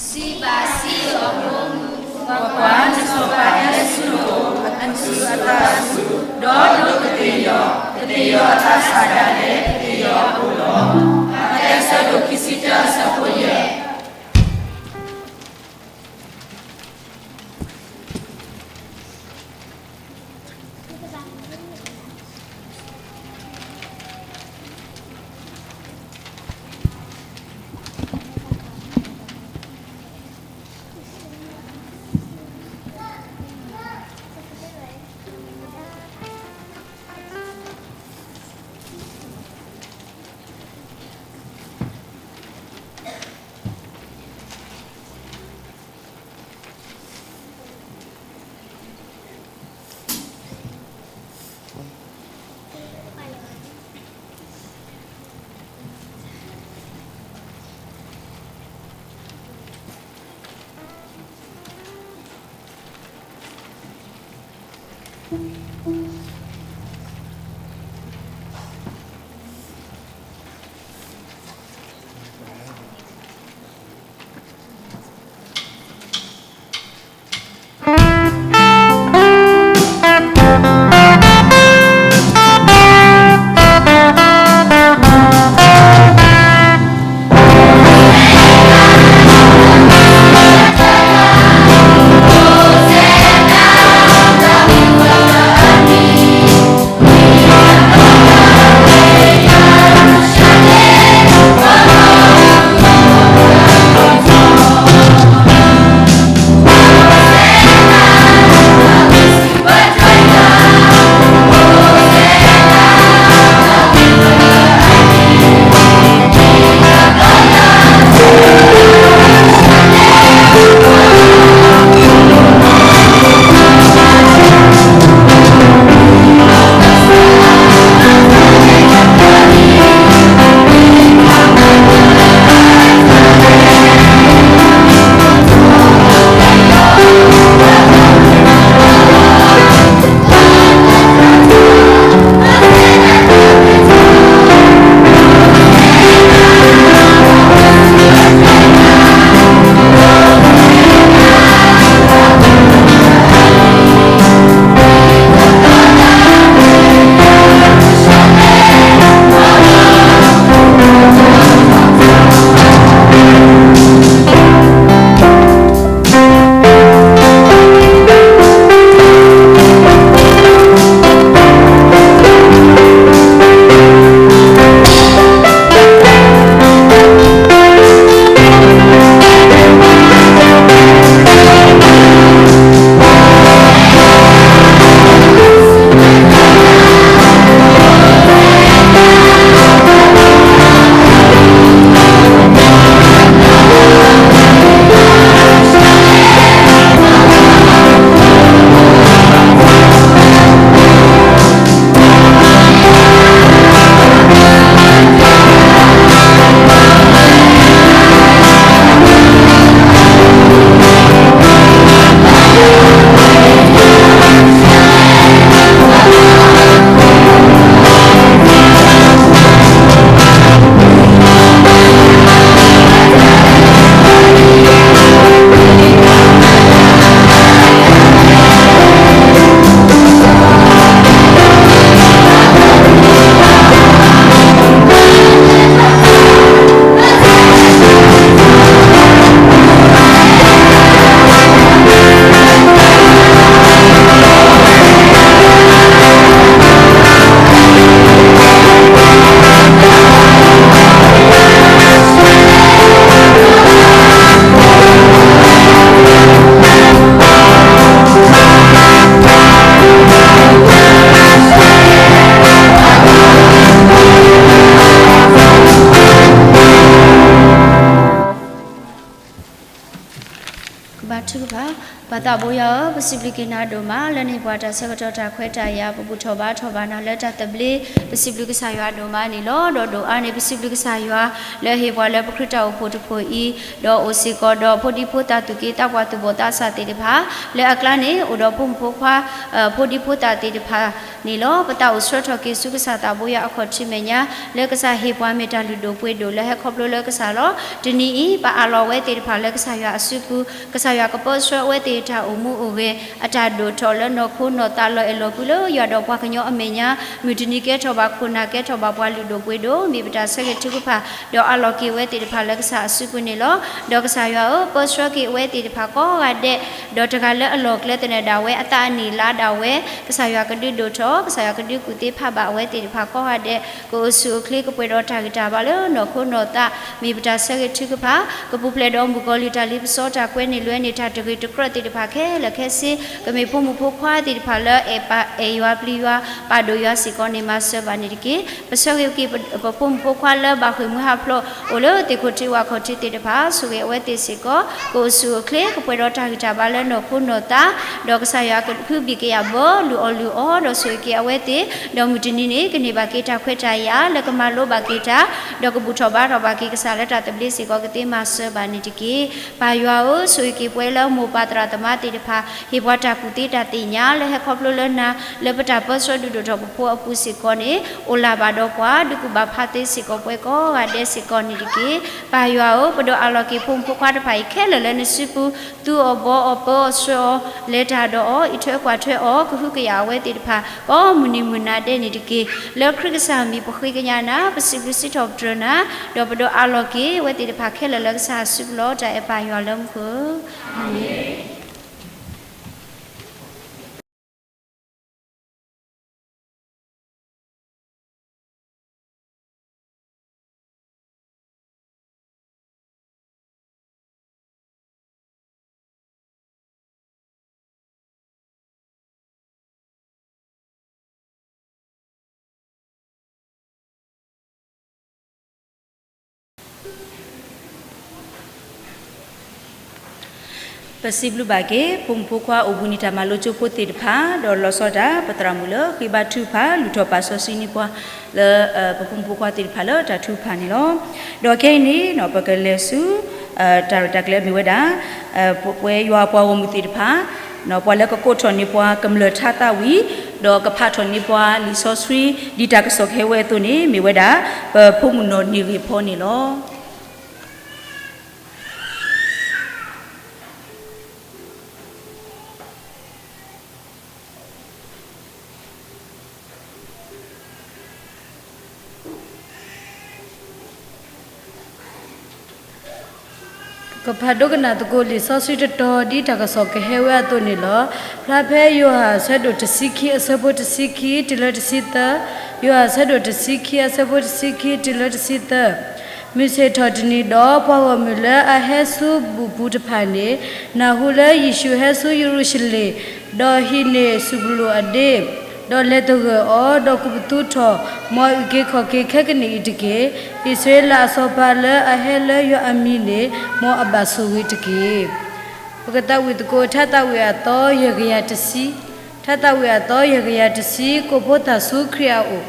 စံးဘၣ်စံးအမိၢ်မုၣ်, ကွၢ်ကွၢ်, နစီၤပၤဟဲဆူနအိၣ်, အနုာ်အသးဆူ, ဒီးဒိးကသ့ၣ်ယီၤ, ကသ့ၣ်ယီၤအသးစၢ်ဒၣ်လဲာ် ကသ့ၣ်ယီၤအဖိလီၤ. မးသဲအဆၢဒိၣ်ခံဆံတၢ အဆၢဖိယဲၢ် ကဘါထုကဖၣ်, ပၢ်သးဘိယွၤဧၢ, ပစံးဘျုးက့ၤနၤဒိၣ်မး လၢနဟ့ၣ်ပှၤတၢ်ဆၢကတီၢ်တၢ်ခွဲးတၢ်ယာ် ပဘူၣ်ထီၣ်ဘါထီၣ်ဘၣ်နၤလၢတၢ်သဘျ့, ပစံးဘျုးကစၢ်ယွၤဒိၣ်မးန့ၣ်လီၤ. ဒီးဒိၣ်အါန့ၣ် ပစံးဘျုးကစၢ်ယွၤ လၢအဟ့ၣ်ပှၤလၢပခရံာ်တၢ်အိၣ်ဖှိၣ်တဖှိၣ်အံၤ, ဒီးအိၣ်စ့ၢ်ကီးဒီးဖိဒံဖိသၣ်သူၣ်က့သးပှၢ်သူၣ်ဘီၣ်သးစၢ်သ့ၣ်တဖၣ်, လၢအကျါန့ၣ် အိၣ်ဒီးဖိမုၣ်ဖိခွါ ဖိဒံဖိသၣ်သ့ၣ်တဖၣ်န့ၣ်လီၤ. ပသးအိၣ်ဆှၢထီၣ်က့ၤဆူကစၢ်သးဘိယွၤအခီၣ်ထံးမဲာ်ညါ, လၢကစၢ်ဟ့ၣ်ပှၤမ့ၢ်တၢ်လုၢ်ဒိၣ်ပှ့ၤဒိၣ်လၢဟဲခီဖျိလၢကစၢ်လီၤ. တနံၤအံၤ ပအးလီၤဝဲသ့ၣ်တဖၣ်လၢကစၢ်ယွၤအစုပူၤ, ကစၢ်ယွၤကပၢဆှၢအဝဲသ့ၣ်တၢ်အိၣ်မူအိၣ်ဂဲၤ အတၢ်ဒိၣ်ထီၣ်လၢနီၢ်ခိနီၢ်သးလီၤအဲၣ်လီၤကွံလၢယွၤဒီးပှၤကညီအမဲာ်ညါ, မုၢ်တနံၤကဲထီၣ်ဘၣ်ခိၣ်နၢ်ကဲထီၣ်ဘၣ်ပှၤလုၢ်ဒိၣ်ပှ့ၤဒိၣ် မ့ၢ်ပတၢ်ဆၢဂ့ၤထုကဖၣ်, ဒီးအးလီၤက့ၤဝဲသ့ၣ်တဖၣ်လၢကစၢ်အစုပူၤန့ၣ်လီၤ. ဒီးကစၢ်ယွၤဧၢ, ပၢဆှၢက့ၤအဝဲသ့ၣ်တဖၣ်ကိးဂၤဒဲး, ဒီးတဂၤလၢအလီၢ်ကျဲသနၢၣ်ဒၣ်ဝဲ အသးအနံၣ်လါဒၣ်ဝဲ, ကစၢ်ယွၤကဒုးဒိၣ်ထီၣ်, ကစၢ်ယွၤကဒုးကူၣ်သ့ဖးဘၣ်အဝဲသ့ၣ်တဖၣ်ကိးဂၤဒဲး, ကအိၣ်ဆူၣ်အိၣ်ချ့ ကပှဲၤဒီးတၢ်ဂံၢ်တၢ်ဘါလၢနီၢ်ခိနီၢ်သး, မ့ၢ်ပတၢ်ဆၢဂ့ၤထုကဖၣ်, ကပူၤဖျဲးဒီးမုၣ်ကီၤလံၢ်တၢ်လ့ပစီတၢ်ကွဲးန့ၢ်လွဲန့ၢ်တၢ်တဂ့ၤတကြၢးသ့ၣ်တဖၣ်ခဲလၢာ်ခဲဆ့, ကမ့ၢ်ဖိမုၣ်ဖိခွါသ့ၣ်တဖၣ်လၢအဲၣ်ပာ်အဲၣ်ယွၤပျံၤယွၤ ပာ်ဒိၣ်ယွၤစ့ၢ်ကီးန့ၣ် မၤစၢၤဘၣ်န့ၣ်တက့ၢ်. ပဆၢဂ့ၤက့ၤပဖိမုၣ်ဖိခွါလၢဘၣ်ဃ့ၢ်မှံဟးဖျိး အိၣ်လၢသ့ၣ်ခိၣ်ထံဝၣ်ခိၣ်ထံသ့ၣ်တဖၣ်, ဆိၣ်ဂ့ၤအဝဲသ့ၣ်စ့ၢ်ကီး, ကအိၣ်ဆူၣ်အိၣ်ချ့ ကပှဲၤဒီးတၢ်ဂံၢ်တၢ်ဘါလၢနီၢ်ခိနီၢ်သး, ဒီးကစၢ်ယွၤကဟုဘံၣ်ကယာ်ဘၢ လုၢ်အီၣ်လုၢ်အီ ဒီးဆိၣ်ဂ့ၤက့ၤအဝဲသ့ၣ်, ဒီးမုၢ်တနံၤန့ၣ် ကန့ၢ်ဘၣ်က့ၤတၢ်ခွဲးတၢ်ယာ် လၢကမၤလိဘၣ်က့ၤတၢ်, ဒီးကဘူၣ်ထီၣ်ဘါထီၣ်ဘၣ်က့ၤကစၢ်လၢတၢ်သဘျ့စ့ၢ်ကီး ကသ့မၤစၢၤဘၣ်န့ၣ်တက့ၢ်. ပၢ်ယွၤဧၢ, ဆိၣ်ဂ့ၤက့ၤ ပှဲၤလၢမိၢ်ပၢ်သရၣ်သမါသ့ၣ်တဖၣ် ဟ့ၣ်ပှၤတၢ်ကူၣ်သ့တၢ်သ့ၣ်ညါ လၢဟဲခီဖျိလၢနၤ လၢပတၢ်ပၢဆှၢဒုးဒိၣ်ထီၣ်ပဖိအပူၤစ့ၢ်ကီးန့ၣ် အိၣ်လၢ်ဘၣ်ဒီးပှၤ ဒုးကူၣ်ဘၣ်ဖးသ့စ့ၢ်ကီးပှၤကိးဂၤဒဲးစ့ၢ်ကီးန့ၣ်တက့ၢ်. ပၢ်ယွၤဧၢ, ပဒိးအးလီၤက့ၤဖိမုၣ်ဖိခွါတဖၣ်အံၤခဲလၢာ်လၢနစုပူၤ, သူအီၤဘှီအီၤ ပၢအီၤဆှၢအီၤ, လဲၤတၢ်ဒီးအီၤ, အံးထွဲကွၢ်ထွဲအီၤ, ကဟုကယာ်အဝဲသ့ၣ်တဖၣ် ကိးမုၢ်နံၤမုၢ်နၤဒဲးန့ၣ်တက့ၢ်. လၢခရံာ်ကစၢ်မံၤပဃ့ကညးနၤ, ပစံးဘျုးစံးထီၣ်ပတြၢၤနၤ, ဒီးပဒိးအးလီၤက့ၤအဝဲသ့ၣ်တဖၣ်ခဲလၢာ်လၢကစၢ်စုပူၤလီၤ. တၢ်အဲၣ်ပၢ်ယွၤလၢမူခိၣ်ဧၢ, အၤမ့ၣ်. ပစံးဘျုးဘၣ်က့ၤ ဖိမုၣ်ဖိခွါအိၣ်ဘှံးနံၤတၢ်မၤလိကၠိဖိသ့ၣ်တဖၣ်, ဒီးလီၤဆီဒၣ်တၢ် ပသရၣ်မုၣ်လၢဃ့ဘါထုကဖၣ် လုၢ်ထီၣ်ပာ်စီဆှံန့ၢ်ပှၤ လၢ ပဖိမုၣ်ဖိခွါသ့ၣ်တဖၣ်လၢတၢ်ထုကဖၣ်န့ၣ်လီၤ. ဒီးခဲအံၤန့ၣ် ပကလဲၤဆူ တၢ်ရဲၣ်တၢ်ကျဲၤမ့ၢ်ဝဲဒၣ် ပဝဲယွၤအပှၤဂီၢ်မုၢ်သ့ၣ်တဖၣ် ပှၤလၢကကိးထီၣ်န့ၢ်ပှၤကမျၢၢ်ထါသးဝံၣ် ဒီးကဖးထီၣ်န့ၢ်ပှၤလံာ်စီဆှံ ဒ်တၢ်ကစီၣ်ကဟဲဝဲအသိးန့ၣ် မ့ၢ်ဝဲဒၣ် ပဖိမုၣ်နီၢ်န့ၢ်ဂ့ၤဖီန့ၣ်လီၤ. ပကဖးဒိကနၣ်သကိးလံာ်စီဆှံတတီၤ ဒ်တၢ်ကစီၣ်ကဟဲဝဲအသိးန့ၣ်လီၤ. ဖျါဖဲယိၤဟၣ်အဆၢဒိၣ်တဆံခံ အဆၢဖိတဆံခံ တုၤလၢတဆံသၢ, ယိၤဟၣ်အဆၢဒိၣ်တဆံခံ အဆၢဖိတဆံခံ တုၤလၢတဆံသၢ. မုၢ်ဆ့ၣ်ထီၣ်တနံၤဒီး ပှၤဂီၢ်မုၢ်လၢအဟဲဆူဘူၣ်ပူၤတဖၣ်န့ၣ် နၢ်ဟူလၢယ့ၣ်ၡူးဟဲဆူယရူၤၡလ့ၣ်, ဒီးဟံးန့ၢ်စူၣ်ပလိၣ်အဒ့, ဒီးလဲၤသဂၢၢ်အီၤ, ဒီးကူးပသူထီၣ် မ်အုၣ်က့ၤခီၣ်က့ၤခဲကနံၣ်အံၤတက့ၢ်. အံၣ်စရ့လးအစီၤပၤလၢအဟဲလၢယွၤအမံၤန့ၣ် မ်အဘၣ်ဆိၣ်ဂ့ၤတက့ၢ်. ပကသးဝံၣ်သကိး ထါသးဝံၣ်အသီ ယဲၢ်ကယၤတဆံ, ထါသးဝံၣ်အသီ ယဲၢ်ကယၤတဆံ, ကိးဖိသၣ်ဆူခရံာ်အအိၣ်.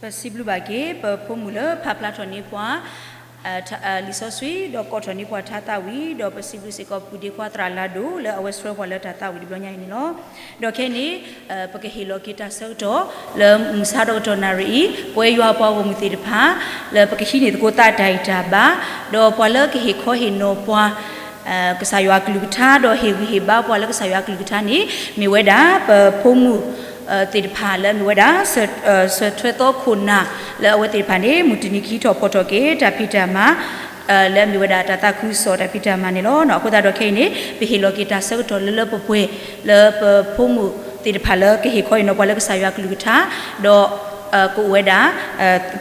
ပစံးဘျုးဘၣ်က့ၤ ပဖိမုၣ်လၢဖးဖျါထီၣ်န့ၢ်ပှၤ လံာ်စီဆှံ ဒီးကိးထီၣ်န့ၢ်ပှၤတၢ်သးဝံၣ်, ဒီးပစံးဘျုးစ့ၢ်ကီး ပုၢ်ဒ့ခွါသရၣ်လၤဒိၣ် လၢအဝဲဆှၢပှၤလၢတၢ်သးဝံၣ်တဘျီညါအံၤန့ၣ်လီၤ. ဒီးခဲအံၤန့ၣ် ပကဟ့ၣ်လီၤက့ၤတၢ်ဆၢကတီၢ် လၢမုၢ်ဆါတကတီၢ်နၣ်ရံၣ်အံၤ ပဝဲယွၤပှၤဂီၢ်မုၢ်သ့ၣ်တဖၣ် လၢပကဟံးန့ၢ်သကိးသးတၢ်ဂံၢ်တၢ်ဘါ, ဒီးပှၤလၢကဟ့ၣ်ခီဟ့ၣ်နီၤပှၤ ကစၢ်ယွၤအကလုၢ်ကထါ ဒီးဟ့ၣ်ဂံၢ်ဟ့ၣ်ဘါပှၤလၢကစၢ်ယွၤအကလုၢ်ကထါန့ၣ် မ့ၢ်ဝဲဒၣ်ပဖိမုၣ်သ့ၣ်တဖၣ်လၢမ့ၢ်ဝဲဒၣ် စၢထွဲသီခိၣ်နၢ် လၢအဝဲသ့ၣ်တဖၣ်န့ၣ် မုၢ်တနံၤကဟံးထီၣ်ဖီၣ်ထီၣ်က့ၤတၢ်ဖံးတၢ်မၤ လၢအမ့ၢ်ဝဲဒၣ်တၢ်သးခုကစီၣ်တၢ်ဖံးတၢ်မၤန့ၣ်လီၤ. အဃိသတးဒီးခဲအံၤန့ၣ် ပဟ့ၣ်လီၤက့ၤတၢ်ဆၢကတီၢ်လၢလၢပှဲၤပှဲၤ လၢပဖိမုၣ်သ့ၣ်တဖၣ်လၢကဟ့ၣ်ခီဟ့ၣ်နီၤပှၤလၢကစၢ်ယွၤအကလုၢ်ကထါ ဒီး ကအိၣ်ဝဲဒၣ်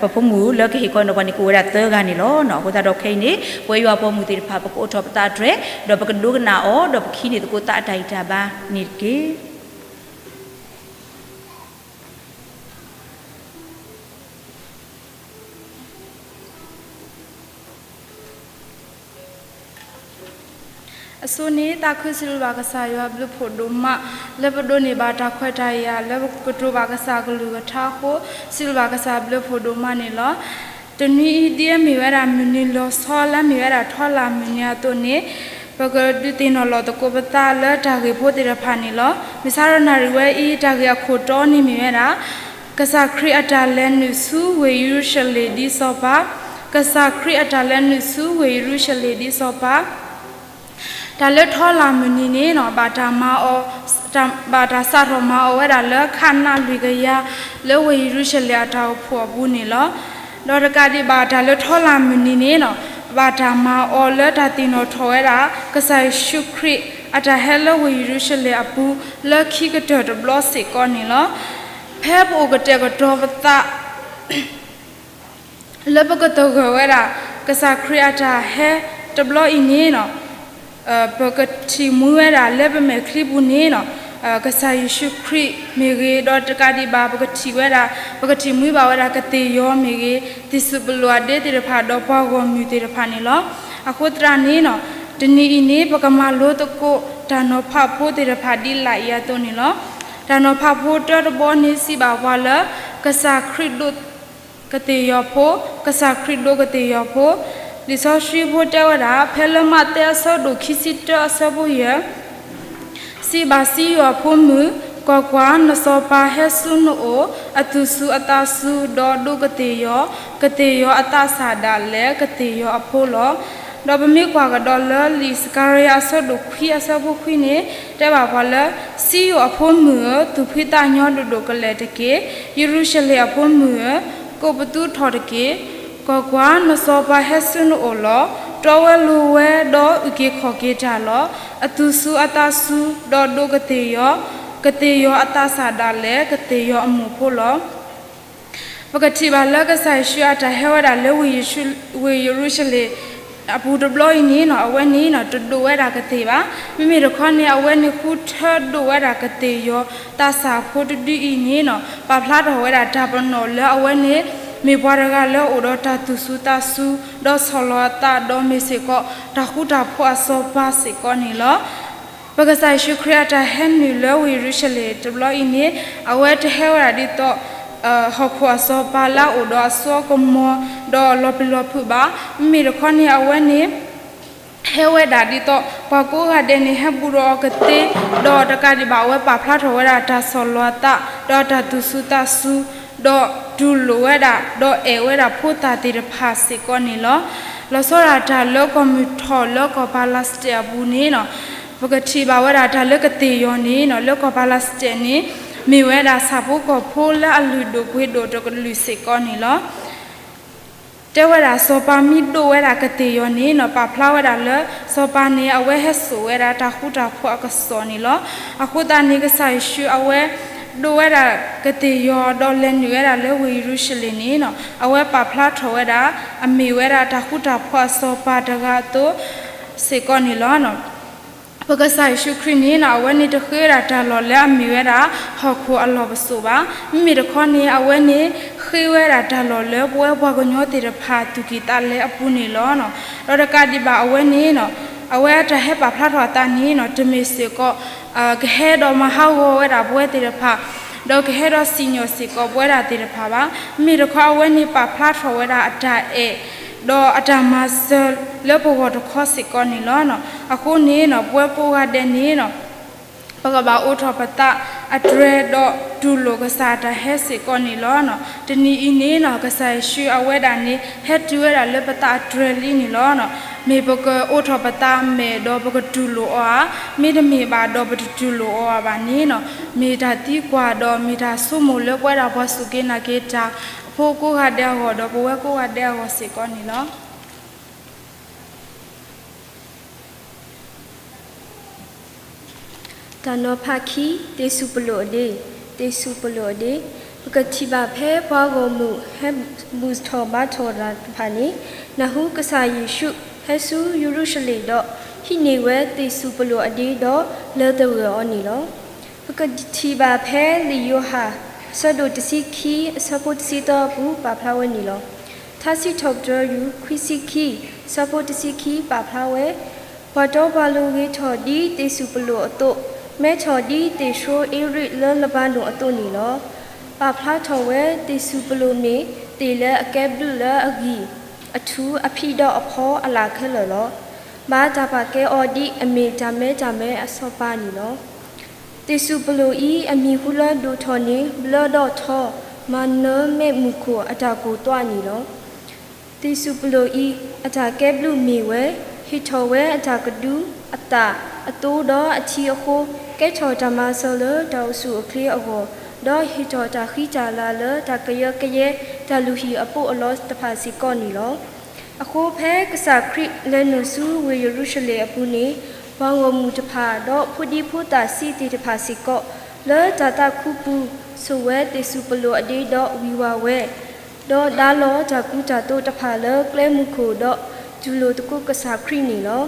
ပဖိမုၣ်လၢကဟ့ၣ်ခီဟ့ၣ်နီၤပှၤန့ၣ် ကအိၣ်ဝဲဒၣ်သၢဂၤန့ၣ်လီၤ. အဃိသတးဒီးခဲအံၤန့ၣ် ပဝဲယွၤပှၤဂီၢ်မုၢ်သ့ၣ်တဖၣ် ပကအိးထီၣ်ပသးတြဲၤ ဒီးပကဒိကနၣ်အီၤ ဒီးပကဟံးန့ၢ်သကိးသးအတၢ်ဂံၢ်တၢ်ဘါန့ၣ်တက့ၢ်. အဆိန့ၣ် သးခုစံးဘျုးဘၣ်ကစၢ်ယွၤဘျုးဖှိၣ်ဒိၣ်မး လၢပဒိးန့ၢ်ဘၣ်တၢ်ခွဲးတၢ်ယာ် လၢပကတိၤဘၣ်ကစၢ်အကလုၢ်ကထါအဃိ စံးဘျုးဘၣ်ကစၢ်ဘျုးဖှိၣ်ဒိၣ်မးန့ၣ်လီၤ. တနွံအံၤဒ်အမ့ၢ်ဝဲဒၣ်မုၢ်နံၤလီၤဆီ လၢအမ့ၢ်ဝဲဒၣ်ထီလၢ်မုၢ်နံၤအသိးန့ၣ် ပကဒုးသ့ၣ်နီၣ်လီၤသကိးပသးလၢတၢ်ဂ့ၢ်ဖိသ့ၣ်တဖၣ်န့ၣ်လီၤ. မုၢ်ဆါတနၣ်ရံၣ်ဝဲအံၤ တၢ်ဂ့ၢ်အခိၣ်တီန့ၣ်မ့ၢ်ဝဲဒၣ် ကစၢ်ခရံာ်အတၢ်လဲၤနုာ်ဆူဝ့ၢ်ယရူၤၡလ့ၣ်ဒ်စီၤပၤ, ကစၢ်ခရံာ်အတၢ်လဲၤနုာ်ဆူဝ့ၢ်ယရူၤၡလ့ၣ်ဒ်စီၤပၤ တၢ်လၢထီလၢ်မုၢ်နံၤန့ၣ် ဘၣ်တၢ်မၤအီၤ, ဘၣ်တၢ်စးထီၣ်မၤအီၤဝဲဒၣ်လၢခးနးလွံၢ်ကယၤ လၢဝ့ၢ်ယရူၤၡလ့ၣ်အတၢ်အိၣ်ဖှိၣ်အပူၤန့ၣ်လီၤ. ဒီးတကးဒံးဘၣ်တၢ်လၢထီလၢ်မုၢ်နံၤန့ၣ် ဘၣ်တၢ်မၤအီၤလၢတၢ်သ့ၣ်နီၣ်ထီၣ်ဝဲဒၣ် ကစၢ်ယ့ၣ်ၡူးခရံာ်အတၢ်ဟဲလၢဝ့ၢ်ယရူၤၡလ့ၣ်အပူၤ လၢခံကတၢၢ်တဘျီစ့ၢ်ကီးန့ၣ်လီၤ. ဖဲပအိၣ်ကတဲာ်ကတီၤပသး လၢပကသဂၢၢ်ဝဲဒၣ် ကစၢ်ခရံာ်အတၢ်ဟဲတဘျီအံၤန့ၣ် ပကထံၣ်မှံဝဲဒၣ်လၢပမဲာ်ချံပူၤန့ၣ် ကစၢ်ယ့ၣ်ၡူးခရံာ်မ့ၢ်ဂ့ၤ, ဒီးတကးဒံးဘၣ် ပကထံၣ်ဝဲဒၣ် ပကထံၣ်မှံဘၣ်ဝဲဒၣ်ကသ့ၣ်ယီၤမ့ၢ်ဂ့ၤ, သံၣ်စူၣ်ပလိၣ်အဒ့သ့ၣ်တဖၣ် ဒီးပှၤဂီၢ်မုၢ်သ့ၣ်တဖၣ်န့ၣ်လီၤ. အဃိသတးန့ၣ် တနံၤအံၤန့ၣ် ပကမၤလိသကိးတၢ်နီၤဖးဖိသ့ၣ်တဖၣ်ဒ်လာ်အံၤအသိးန့ၣ်လီၤ. တၢ်နီၤဖးဖိတၢတဘီန့ၣ် စံးဘၣ်ပှၤလၢ ကစၢ်ခရံာ်ဒိး ကသ့ၣ်ယီၤဖိ, ကစၢ်ခရံာ်ဒိးကသ့ၣ်ယီၤဖိ, လံာ်စီဆှံဖိတဲဝဲဒၣ် ဖဲလၢမးသဲအဆၢဒိၣ်ခံဆံတၢအဆၢဖိယဲၢ်, စံးဘၣ်စံယိၣ်အဖိမုၣ်, ကွၢ်ကွၢ်, နစီၤပၤဟဲဆူနအိၣ်, အသူၣ်စူၤအသးစူၤ, ဒီးဒိးကသ့ၣ်ယီၤ, ကသ့ၣ်ယီၤအသးစၢ်ဒၣ်လဲာ်ကသ့ၣ်ယီၤအဖိလီၤ. ဒီးပမ့ၢ်ကွၢ်ကဒီးလၢလံာ်စကၤရယၤအဆၢဒိၣ်ခွံအဆၢဖိခွံန့ၣ် တဲဘၣ်ပှၤလၢ စံယိၣ်အဖိမုၣ်ဧၢ, သူၣ်ဖှံသးညီဒိၣ်ဒိၣ်ကလဲာ်တက့ၢ်. ယရူၤၡလ့ၣ်အဖိမုၣ်ဧၢ, ကိးပသူထီၣ်တက့ၢ်. ကွၢ်ကွၢ်, နစီၤပၤဟဲဆူနအိၣ်လီၤ. တီဝဲလိၤဝဲဒီးအုၣ်က့ၤခီၣ်က့ၤတၢ်လီၤ. အသူၣ်စူၤအသးစူၤ, ဒီးဒိးကသ့ၣ်ယီၤ, ကသ့ၣ်ယီၤအသးစၢ်ဒၣ်လဲာ် ကသ့ၣ်ယီၤအမိၢ်ဖိလီၤ. ပကထံၣ်ဘၣ်လၢကစၢ်ယ့ၣ်ၡူးအတၢ်ဟဲဝဲဒၣ်လၢ ဝ့ၢ်ယရူၤၡလ့ၣ်အပူၤတဘျီအံၤန့ၣ် အဝဲန့ၣ်တဒိးဝဲဒၣ်ကသ့ၣ်ဘၣ်. မ့မ့ၢ်တခီန့ၣ် အဝဲန့ၣ်ဃုထၢဒိးဝဲဒၣ်ကသ့ၣ်ယီၤသးစၢ်ဖိတဒုအံၤန့ၣ် ပာ်ဖျါထီၣ်ဝဲဒၣ်တၢ်ပနီၣ်လၢအဝဲန့ၣ် မ့ၢ်ပှၤတဂၤလၢအအိၣ်ဒီးတၢ်သူၣ်စူၤသးစူၤ ဒီးဆီၣ်လီၤအသး ဒီးမ့ၢ်စ့ၢ်ကီး တၢ်ဃူတၢ်ဖိးအစီၤပၤစ့ၢ်ကီးန့ၣ်လီၤ. ပကစၢ်ယ့ၣ်ၡူးခရံာ်အတၢ်ဟဲနုာ်လၢဝ့ၢ်ယရူၤၡလ့ၣ်တဘျီအံၤန့ၣ် အဝဲတဟဲဝဲဒၣ်ဒ်သိး ဟီၣ်ခိၣ်အစီၤပၤလၢအအိၣ်ဒီးအစိအကမီၤ ဒီးလီၤပျံၤလီၤဖုးဘၣ်. မ့မ့ၢ်တခီန့ၣ် အဝဲန့ၣ် ဟဲဝဲဒၣ်ဒ်သိး ပှၤကိးဂၤဒဲးန့ၣ် ဟဲဘူးဒီးအီၤကသ့, ဒီးတကးဒံးဘၣ် အဝဲပာ်ဖျါထီၣ်ဝဲဒၣ်တၢ်ဆီၣ်လီၤအသး ဒီးတၢ်သူၣ်စူၤသးစူၤ, ဒီးတူၢ်လိာ်ဝဲဒၣ် ဒီးအဲၣ်ဝဲဒၣ်ဖိသၣ်သ့ၣ်တဖၣ်စ့ၢ်ကီးန့ၣ်လီၤ. လီၤဆီဒၣ်တၢ်လၢကီၢ်မုၢ်ထီၣ်လၢကီၢ်ပၤလးစတဲာ်အပူၤန့ၣ် ပကထံၣ်ဘၣ်ဝဲဒၣ်တၢ်လၢကသ့ၣ်ယီၤန့ၣ် လၢကီၢ်ပၤလးစတဲာ်န့ၣ် မ့ၢ်ဝဲဒၣ်ဆၣ်ဖိကီၢ်ဖိလၢအလုၢ်ဒိၣ်ပှ့ၤဒိၣ်တကလုာ်စ့ၢ်ကီးန့ၣ်လီၤ. တဲဝဲဒၣ် စီၤပၤမ့ၢ်ဒိးဝဲဒၣ်ကသ့ၣ်ယီၤန့ၣ် ပာ်ဖျါဝဲဒၣ်လၢ စီၤပၤန့ၣ် အဝဲဟဲစိာ်ဝဲဒၣ်တၢ်ဃူတၢ်ဖိးအကစီၣ်န့ၣ်လီၤ. အဃိသတးန့ၣ် ကစၢ်ယ့ၣ်ၡူးအဝဲ ဒိးဝဲဒၣ်ကသ့ၣ်ယီၤ ဒီးလဲၤနုာ်ဝဲဒၣ်လၢဝ့ၢ်ယရူၤၡလ့ၣ်န့ၣ် အဝဲပာ်ဖျါထီၣ်ဝဲဒၣ် အမ့ၢ်ဝဲဒၣ်တၢ်ဃူတၢ်ဖိးအစီၤပၤတဂၤအသိးစ့ၢ်ကီးန့ၣ်လီၤ. ပကစၢ်ယ့ၣ်ၡူးခရံာ်န့ၣ် အဝဲန့ၣ်တဃ့ဝဲဒၣ်တၢ်လီၢ်လၢအမ့ၢ်ဝဲဒၣ် ဟီၣ်ခိၣ်အလီၢ်ပစိာ်ဘၣ်. မ့မ့ၢ်တခီန့ၣ် အဝဲန့ၣ်ဃ့ဝဲဒၣ်တၢ်လီၢ်လၢပဝဲပှၤကညီသ့ၣ်တဖၣ်သူၣ်ကံၢ်သးလဲအပူၤန့ၣ်လီၤ. ဒီးတကးဒံးဘၣ်အဝဲန့ၣ် အဝဲအတၢ်ဟဲပာ်ဖျါထီၣ်အသးန့ၣ် တမ့ၢ်စ့ၢ်ကီး ကဟဲဒီးမၤဟးဂီၤဝဲဒၣ်ပဝဲသ့ၣ်တဖၣ် ဒီးကဟဲဒီးစံၣ်ညီၣ်စ့ၢ်ကီးပဝဲဒၣ်သ့ၣ်တဖၣ်ဘၣ်. မ့ၢ်တခီအဝဲန့ၣ်ပာ်ဖျါထီၣ်ဝဲဒၣ်အတၢ်အဲၣ် ဒီးအတၢ်မၤစၢၤလၢပဂီၢ်တခီစ့ၢ်ကီးန့ၣ်လီၤ. အဃိန့ၣ် ပဝဲကိးဂၤဒဲးန့ၣ် ပကဘၣ်အိးထီၣ်ပသးအတြဲၤဒီးတူၢ်လိာ်ကစၢ်အတၢ်ဟဲစ့ၢ်ကီးန့ၣ်လီၤ. တနံၤအံၤန့ၣ် ကစၢ်ယ့ၣ်ၡူးအဝဲဒၣ်န့ၣ် ဟဲတုၤဝဲဒၣ်လၢပသးအတြဲၤလံန့ၣ်လီၤ. မ့ၢ်ပကအိးထီၣ်ပသးမဲာ်ဒီးပကတူၢ်လိာ်အီၤဧါ, မ့တမ့ၢ်ဘၣ်ဒီးပတတူၢ်လိာ်အီၤဧါဘၣ်န့ၣ် မ့ၢ်တၢ်သံကွၢ်ဒီးမ့ၢ်တၢ်ဆိကမိၣ်လၢပဝဲဒၣ်ပှၤစူၢ်က့ၤနာ်က့ၤတၢ်အဖိကိးဂၤဒဲးအဂီၢ်ဒီးပဝဲကိးဂၤဒဲးအဂီၢ်စ့ၢ်ကီးန့ၣ်လီၤ. တၢ်နီၤဖးခံ, သ့ၣ်စူၣ်ပလိၣ်အဒ့, သ့ၣ်စူၣ်ပလိၣ်အဒ့, ပကထံၣ်ဘၣ်ဖဲပှၤဂီၢ်မုၢ်ဟဲဘူၣ်ထီၣ်ဘါထီၣ်တၢ်တဖၣ်န့ၣ်, နၢ်ဟူကစၢ်ယ့ၣ်ၡူးဟဲဆူယရူၤၡလ့ၣ်ဒီး ဟံးန့ၢ်ဝဲသ့ၣ်စူၣ်ပလိၣ်အဒ့ဒီးလၢသဂၢၢ်အီၤန့ၣ်လီၤ. ပကထံၣ်ဘၣ်ဖဲလံာ်ယိၤဟၣ် အဆၢဒိၣ်တဆံခံ အဆၢဖိတဆံသၢအပူၤပာ်ဖျါဝဲန့ၣ်လီၤ. ထါစံးထီၣ်ပတြၢၤယူၤ ခွံဆံခံ အဆၢဖိတဆံခံပာ်ဖျါဝဲ, ပှၤတီပှၤလိၤဂ့ၤထီၣ်ဒ်သ့ၣ်စူၣ်ပလိၣ်အသိး, မဲထီၣ်ဒ်သ့ၣ်ဆှိအ့ရ့ၣ်လၢလဘၤနိၣ်အသိးန့ၣ်လီၤ. ပာ်ဖျါထီၣ်ဝဲသ့ၣ်စူၣ်ပလိၣ်မ့ၢ် သ့ၣ်လၢအကဲဘျုးလၢအဂံၢ်, အထူး, အဖံးဒီးအဖီအလၣ်ခဲလၢာ်လီၤ. ဘၣ်တၢ်ပာ်ကဲအီၤဒ်အမ့ၢ်တၢ်မဲတၢ်မဲအစီၤပၤန့ၣ်လီၤ. သ့ၣ်စူၣ်ပလိၣ်အံၤ အမံၤဟူလၢဒိၣ်ထီၣ်န့ၣ် ဘျၢဒီးထီ, မၤနၢၤမဲးမုၢ်ခိၣ်အတၢ်ကိၢ်သွးန့ၣ်လီၤ. သ့ၣ်စူၣ်ပလိၣ်အံၤ အတၢ်ကဲဘျုးမ့ၢ်ဝဲ, ဟ့ၣ်ထီၣ်ဝဲအတၢ်ကဒု, အသၣ်, အသိဒီးအထံအဃိ, ကဲထီၣ်တၢ်မၤစၢၤလၢတၢ်အိၣ်ဆူၣ်အိၣ်ချ့အဂီၢ်, ဒီးဟ့ၣ်ထီၣ်တၢ်ဃံတၢ်လၤလၢတၢ်ကယၢကယဲ တၢ်လုၢ်ဟံၣ်အပူၤအလီၢ်တဖၣ်စ့ၢ်ကီးန့ၣ်လီၤ. အဃိဖဲကစၢ်ခရံာ်လဲၤနုာ်ဆူဝ့ၢ်ယရူၤၡလ့ၣ်အပူၤန့ၣ်, ပှၤဂီၢ်မုၢ်တဖၣ် ဒီးဖိဒံဖိသၣ်ဆံးသ့ၣ်တဖၣ်စ့ၢ်ကီး လၢတၢ်သးခုပူၤ ဆိၣ်ဝဲသ့ၣ်စူၣ်ပလိၣ်အဒ့ဒီးဝံၤဝၤဝဲ, ဒီးဒါလီၤတၢ်ကူတၢ်သိးတဖၣ်လၢကျဲမုၢ်ခိၣ်ဒီး တူၢ်လိာ်သကိးကစၢ်ခရံာ်န့ၣ်လီၤ.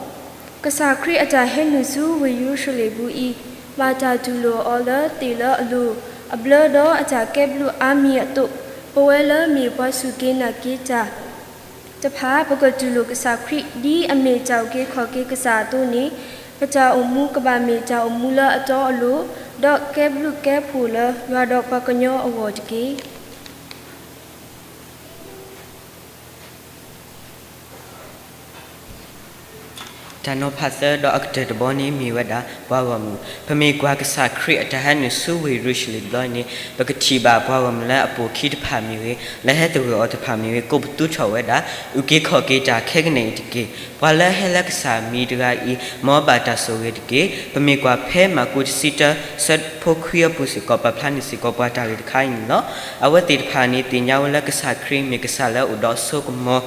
ကစၢ်ခရံာ်အတၢ်ဟဲနုာ်ဆူဝ့ၢ်ယရူၤၡလ့ၣ်ပူၤအံၤ, ဘၣ်တၢ်တူၢ်လိာ်အီၤလၢသ့ၣ်လၢအလိၤ, အဘျၢဒီးအတၢ်ကဲဘျုးအါမံၤအသိး, ပဝဲလၢမ့ၢ်ပှၤစူၢ်က့ၤနာ်က့ၤတၢ် တဖၣ် ပကတူၢ်လိာ်ကစၢ်ခရံာ် ဒ်အမ့ၢ်တၢ်အုၣ်က့ၤခီၣ်က့ၤကစၢ်အသိးန့ၣ်, ပတၢ်အိၣ်မူကဘၣ်မ့ၢ်တၢ်အိၣ်မူလၢအတီအလိၤ, ဒီးကဲဘျုးကဲဖှိၣ်လၢယွၤဒီးပှၤကညီအဂီၢ်တက့ၢ်. တၢ်နီၤဖးသၢဒီးအကတၢၢ်တဘီန့ၣ်မ့ၢ်ဝဲဒၣ် ပှၤဂီၢ်မုၢ်, ပမ့ၢ်ကွၢ်ကစၢ်ခရံာ်အတၢ်ဟဲနုာ်ဆူဝ့ၢ်ယရူၤၡလ့ၣ်တဘျီအံၤန့ၣ် ပကထံၣ်ဘၣ်ပှၤဂီၢ်မုၢ်လၢအပိာ်အခံတဖၣ်မ့ၢ်ဂ့ၤ, လၢဟဲသဂၢၢ်အီၤတဖၣ်မ့ၢ်ဂ့ၤ ကိးပသူထီၣ်ဝဲဒၣ် အုၣ်က့ၤခီၣ်က့ၤတၢ်ခဲကနံၣ်အံၤတက့ၢ်. ပှၤလၢအဟဲလၢကစၢ်မံၤတဂၤအံၤ မ်အဘၣ်တၢ်ဆိၣ်ဂ့ၤတက့ၢ်. ပမ့ၢ်ကွၢ်ဖဲမၢ်ကူးတဆံတၢ ဆၢဖိခွံအပူၤစ့ၢ်ကီး ပာ်ဖျါန့ၢ်စ့ၢ်ကီးပှၤတၢ်ဂ့ၢ်တခါအံၤန့ၣ်လီၤ. အဝဲသ့ၣ်တဖၣ်န့ၣ် သ့ၣ်ညါဝဲလၢကစၢ်ခရံာ်မ့ၢ်ကစၢ်လၢအအိၣ်ဒီးအစိကမီၤ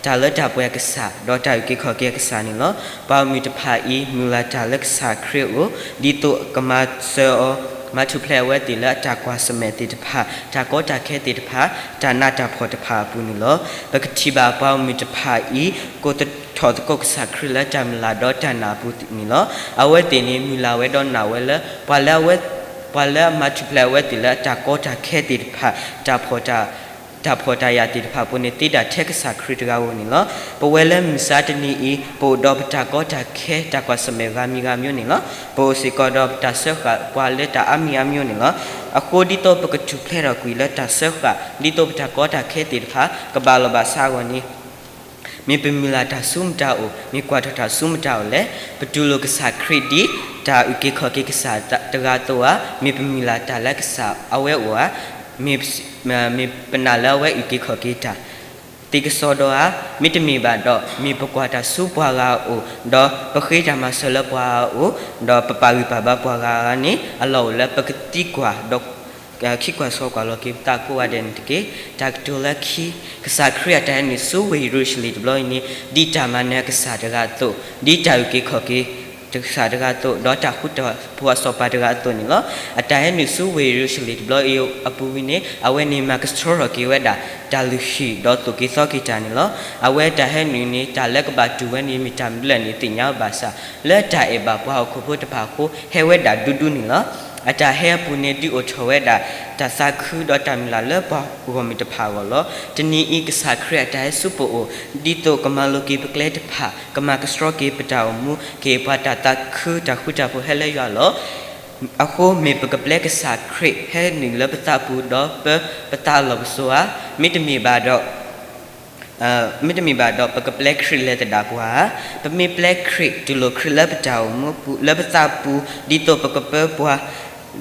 တၢ်လၢတၢ်ပှဲၤအကစၢ် ဒီးတၢ်အုၣ်က့ၤခီၣ်က့ၤအကစၢ်န့ၣ်လီၤ. ပှၤဂီၢ်မုၢ်တဖၣ်အံၤ မုၢ်လၢ်တၢ်လၢကစၢ်ခရံာ်အအိၣ် ဒ်သိးကမၤစၢၤအီၤ, မၤထူၣ်ဖျဲးအဝဲသ့ၣ်လၢအတၢ်ကွၢ်ဆၢၣ်မဲာ်သ့ၣ်တဖၣ်, တၢ်ကီတၢ်ခဲသ့ၣ်တဖၣ်, တၢ်နးတၢ်ဖှီၣ်တဖၣ်အပူၤန့ၣ်လီၤ. ပကထံၣ်ဘၣ်ပှၤဂီၢ်မုၢ်တဖၣ်အံၤ ကိးထီၣ်သကိးကစၢ်ခရံာ်လၢတၢ်မုၢ်လၢ်ဒီးတၢ်နာ်အပူၤန့ၣ်လီၤ. အဝဲသ့ၣ်န့ၣ် မုၢ်လၢ်ဝဲဒီးနာ်ဝဲလၢ ပှၤလၢအဝဲ ပှၤလၢအမၤထူၣ်ဖျဲးအဝဲသ့ၣ်လၢအတၢ်ကီတၢ်ခဲသ့ၣ်တဖၣ်, တၢ်ဖှီၣ်တၢ်ယာ်သ့ၣ်တဖၣ်အပူၤန့ၣ် သ့ဒၣ်ထဲကစၢ်ခရံာ်တဂၤဧိၤန့ၣ်လီၤ. ပဝဲလၢမုၢ်မဆါတနံၤအံၤ ပအိၣ်ဒီးပတၢ်ကီတၢ်ခဲ တၢ်ကွၢ်ဆၢၣ်မဲာ်ဂၤမံၤဂၤမံၤန့ၣ်လီၤ. ပအိၣ်စ့ၢ်ကီးဒီးပတၢ်စၢဃာ်ပှၤလၢတၢ်အါမံၤအါမံၤန့ၣ်လီၤ. အဃိဒ်သိးပကထူၣ်ဖျဲးထီၣ်ကွံာ်လၢတၢ်စၢဃာ် ဒ်သိးပတၢ်ကီတၢ်ခဲသ့ၣ်တဖၣ် ကဘၣ်လီၤဘၣ်စးအဂီၢ်န့ၣ် မ့ၢ်ပမုၢ်လၢ်တၢ်ဆူမတၤအိၣ်, မ့ၢ်ကွၢ်ထီၣ်တၢ်ဆူမတၤအိၣ်လဲၣ်. ပတူၢ်လိာ်ကစၢ်ခရံာ်ဒ်တၢ်အုၣ်က့ၤခီၣ်က့ၤကစၢ်တဂၤအသိးဧါ, မ့ၢ်ပမုၢ်လၢ်တၢ်လၢကစၢ်အဝဲအိၣ်ဧါ, မ့ၢ်ပနာ်လၢအဝဲအုၣ်က့ၤခီၣ်က့ၤတၢ်သ့ကစီဒီဧါ, မ့တမ့ၢ်ဘၣ်ဒီး မ့ၢ်ပကွၢ်တၢ်ဆူပှၤဂၤအအိၣ် ဒီးပဃ့တၢ်မၤစၢၤလၢပှၤဂၤအအိၣ်, ဒီးပပာ်ဂံၢ်ပာ်ဘါပှၤဂၤန့ၣ် အလီၢ်အိၣ်လၢပကသံကွၢ်ဒီး ခံကွၢ်ဆၢကွၢ်လီၤက့ၤပသးကိးဂၤဒဲးန့ၣ်တက့ၢ်. တၢ်ကတိၤလၢခံ, ကစၢ်ခရံာ်အတၢ်ဟဲနုာ်ဆူဝ့ၢ်ယရူၤၡလ့ၣ်တဘျီအံၤန့ၣ် ဒ်တၢ်မၤနၢၤကစၢ်တဂၤအသိး, ဒ်တၢ်အုၣ်က့ၤခီၣ်က့ၤကစၢ်တဂၤအသိး, ဒီးတၢ်ဃူတၢ်ဖိးအစီၤပၤတဂၤအသိးန့ၣ်လီၤ. အတၢ်ဟဲနုာ်ဆူဝ့ၢ်ယရူၤၡလ့ၣ်တဘျီအံၤအပူၤဝံၤန့ၣ် အဝဲန့ၣ်မၤကဆှီထီၣ်က့ၤဝဲဒၣ် တၢ်လုၢ်ဟံၣ်ဒီးသိၣ်က့ၤသီက့ၤတၢ်န့ၣ်လီၤ. အဝဲတၢ်ဟဲနုာ်န့ၣ် တၢ်လၢကဘၣ်တူၢ်ဝဲန့ၣ် မ့ၢ်တၢ်မနုၤလဲၣ်န့ၣ် သ့ၣ်ညါဝဲဘၣ်ဆၣ် လၢတၢ်အဲၣ်ဘၣ်ပှၤဟီၣ်ခိၣ်ဖိတဖၣ်အဃိ ဟဲဝဲဒၣ်ဒူဒူန့ၣ်လီၤ. အတၢ်ဟဲအပူၤန့ၣ် ဒုးအိၣ်ထီၣ်ဝဲဒၣ် တၢ်သးခုဒီးတၢ်မုၢ်လၢ်လၢပှၤဂီၢ်မုၢ်တဖၣ်အဂီၢ်လီၤ. တနံၤအံၤ ကစၢ်ခရံာ်အတၢ်ဟဲဆူပအိၣ် ဒ်သိးကမၤလိက့ၤပကျဲတဖၣ်, ကမၤကဆှီက့ၤပတၢ်အိၣ်မူ, ကဟ့ၣ်ပှၤတၢ်သးခုတၢ်ဃူတၢ်ဖိးဟဲလၢယွၤလီၤ. အဃိမ့ၢ်ပကပျဲကစၢ်ခရံာ်ဟဲနုာ်လၢပသးပူၤဒီးပၢပသးလီၤပစိၤဧါ, မ့တမ့ၢ်ဘၣ်ဒီး မ့တမ့ၢ်ဘၣ်ဒီး ပကပျဲခရံာ်လဲၤသဒၣ်ပှၤဧါ. ပမ့ၢ်ပျဲခရံာ်တူၢ်လိာ်ခရံာ်လၢပတၢ်အိၣ်မူပူၤ လၢပသးပူၤ ဒ်သိးပကပၢပှၤ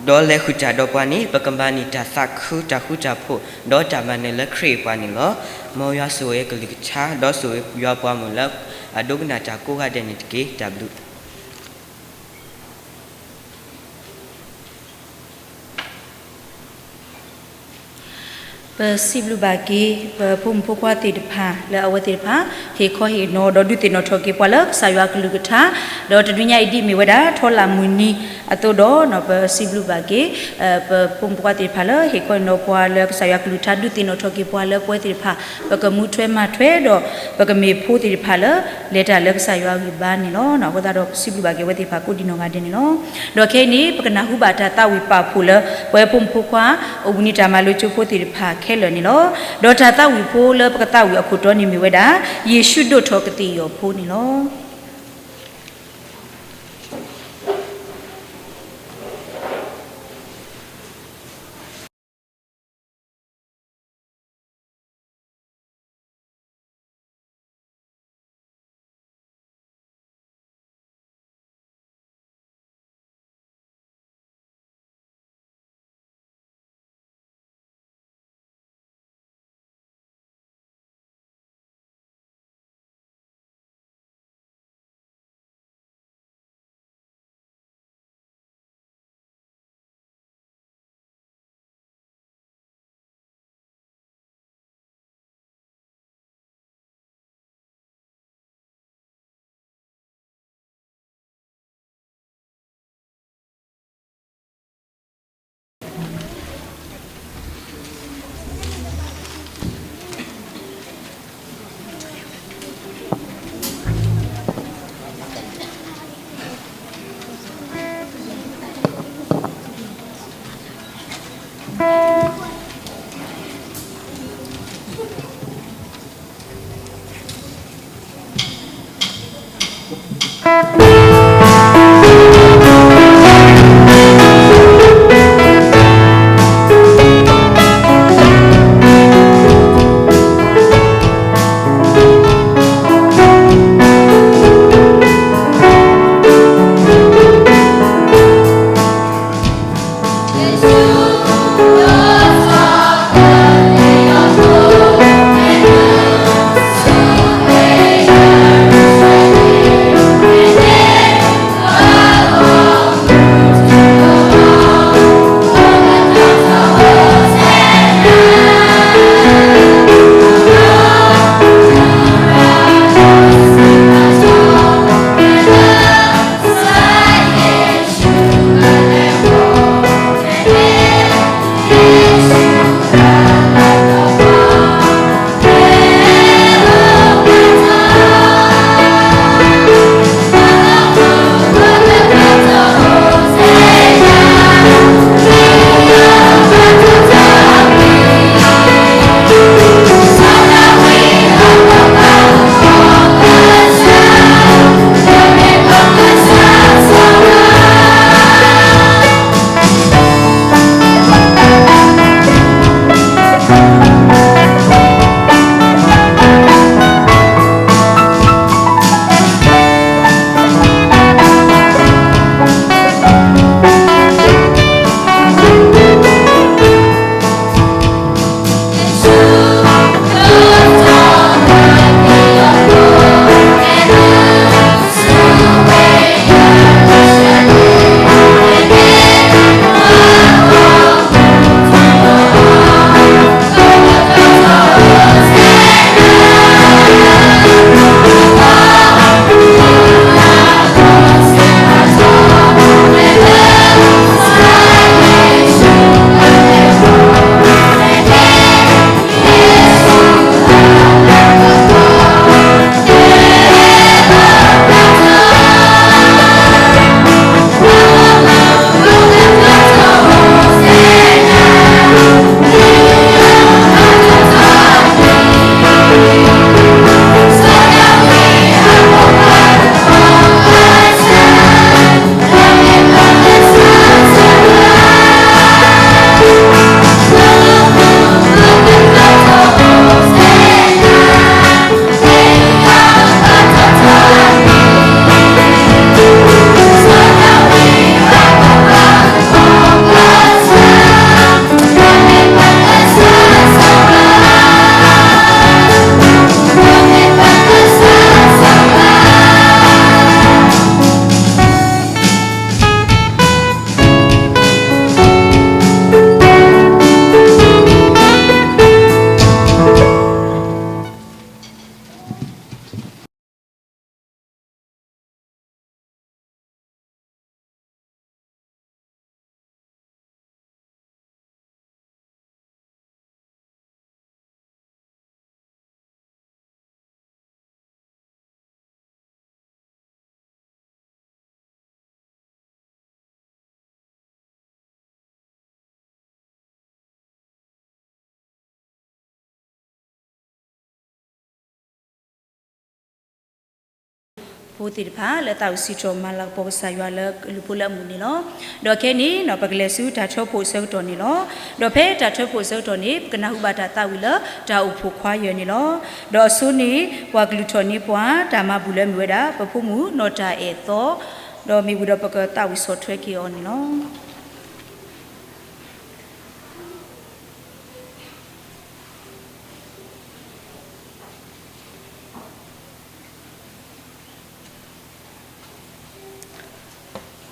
ဒီးလဲၤဃုာ်တၢ်ဒီးပှၤန့ၣ် ပကမၤန့ၢ်တၢ်သးခုတၢ်ဃူတၢ်ဖိး ဒီးတၢ်မၤနၢၤလၢခရံာ်အပှၤန့ၣ်လီၤ. မ်ယွၤဆိၣ်ဂ့ၤကလုၢ်ကထါ ဒီးဆိၣ်ဂ့ၤယွၤပှၤမုၣ်လၢအဒိကနၣ်တၢ်ကိးဂၤဒဲးန့ၣ်တက့ၢ်. တၢ်ဘျုး ပစံးဘျုးဘၣ်က့ၤ ပဖိမုၣ်ဖိခွါသ့ၣ်တဖၣ် လၢအဝဲသ့ၣ်တဖၣ် ဟ့ၣ်ခီဟ့ၣ်နီၤ ဒီးဒုးသ့ၣ်နီၣ်ထီၣ်က့ၤပှၤလၢကစၢ်ယွၤကလုၢ်ကထါ, ဒီးတနွံညါအံၤဒ်အမ့ၢ်ဝဲဒၣ် ထီလၣ်မုၢ်နံၤအသိးဒီး ပစံးဘျုးဘၣ်က့ၤ ပဖိမုၣ်ဖိခွါသ့ၣ်တဖၣ်လၢ ဟ့ၣ်ခီဟ့ၣ်နီၤပှၤလၢကစၢ်ယွၤကလုၢ်ကထါ ဒုးသ့ၣ်နီၣ်ထီၣ်က့ၤပှၤလၢပဝဲသ့ၣ်တဖၣ် ပကမူထွဲမၤထွဲဒီး ပကမ့ၢ်ဖိသ့ၣ်တဖၣ်လၢ လဲၤတၢ်လၢကစၢ်ယွၤဂံၢ်ဘါန့ၣ်လီၤ. အဃိသတးဒီး ပစံးဘျုးဘၣ်က့ၤအဝဲသ့ၣ်တဖၣ်ကိးဒံနီၢ်ဂၤဒဲးန့ၣ်လီၤ. ဒီးခဲအံၤန့ၣ် ပကနၢ်ဟူဘၣ်တၢ်သးဝံၣ်ပာ်ဖှိၣ်လၢ ပဝဲဖိမုၣ်ဖိခွါ အိၣ်ဘှံးနံၤတၢ်မၤလိကၠိဖိသ့ၣ်တဖၣ်ခဲလၢာ်န့ၣ်လီၤ. ဒီးတၢ်သးဝံၣ်ဖိလၢပကသးဝံၣ်အခိၣ်တီန့ၣ်မ့ၢ်ဝဲဒၣ် ယ့ၣ်ၡူးဒိၣ်ထီၣ်ကသ့ၣ်ယီၤဖိန့ၣ်လီၤ. ဖိသ့ၣ်တဖၣ် လၢသးဝံၣ်စံးထီၣ်မၤလၤကပီၤကစၢ်ယွၤလၢကလုၢ်ဖိလၢအမုာ်န့ၣ်လီၤ. ဒီးခဲအံၤန့ၣ် ပကလဲၤဆူတၢ်ထၢဖှိၣ်အဆၢကတီၢ်န့ၣ်လီၤ. ဒီးဖဲတၢ်ထၢဖှိၣ်အဆၢကတီၢ်န့ၣ် ပကနၢ်ဟူဘၣ်တၢ်သးဝံၣ်လၢတၢ်အိၣ်ဖှိၣ်ခွါယဲၢ်န့ၣ်လီၤ. ဒီးအဆိန့ၣ် ပှၤကလုၢ်ထီၣ်န့ၢ်ပှၤတၢ်မၤဘူၣ်လၢမ့ၢ်ဝဲဒၣ် ပဖိမုၣ်နီၢ်တၢ်အဲၣ်သီ, ဒီးမ့ၢ်ဝံၤဒီးပကသးဝံၣ်ဆီၣ်ထွဲက့ၤအီၤန့ၣ်လီၤ.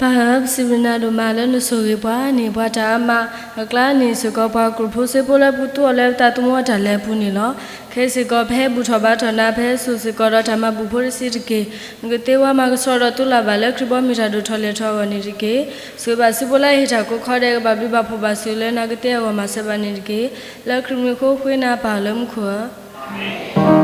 ပၢ်ဧၢ, ပစံးဘျုးနၤဒိၣ်မးလၢနဆိၣ်ဂ့ၤပှၤန့ၣ် ပှၤတၢ်အါမးအကျါန့ၣ်စ့ၢ်ကီး ပှၤကရူၢ်ဖိစ့ဖိလၢပူတူၢ်အီၤလၢပသးသမူအတၢ်လဲၤအပူၤန့ၣ်လီၤ.ခဲအံၤစ့ၢ်ကီး ပဟဲဘူၣ်ထီၣ်ဘါထီၣ်နၤ ပဟဲစိာ်စ့ၢ်ကီးဒီးတၢ်မၤဘူၣ်ဖိတဆံးတက့ၢ်. နကသ့ဝဲမၤကဆှီဒီးသူလၢ်ဘၣ်လၢခရံာ်ဘီမုၢ်တၢ်ဒိၣ်ထီၣ်လဲၤထီၣ်အဂီၢ်န့ၣ်တက့ၢ်. ဆိၣ်ဂ့ၤဘၣ်စံးဖိလၢအဟ့ၣ်တၢ်ကိးခီဒဲး ကဘၣ်ဘျုးဘၣ်ဖှိၣ်ဘၣ်စၢၤလၢနကသ့အဂီၢ်မၤစၢၤဘၣ်န့ၣ်တက့ၢ်. လၢခရံာ်မံၤအဃိဃ့နၤပၢ်လၢမူခိၣ်ဧၢ.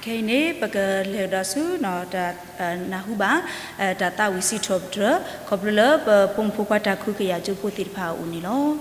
ခဲအံၤန့ၣ် ပကလဲၤကဒီးဆူ တၢ်နၢ်ဟူဘၣ် တၢ်သးဝံၣ်စံးထီၣ်ပတြၢၤ ခီဖျိလၢပဖိမုၣ်ဖိခွါတၢ်ခုကယာ်ကၠိဖိသ့ၣ်တဖၣ်အအိၣ်န့ၣ်လီၤ. ယ့ၣ်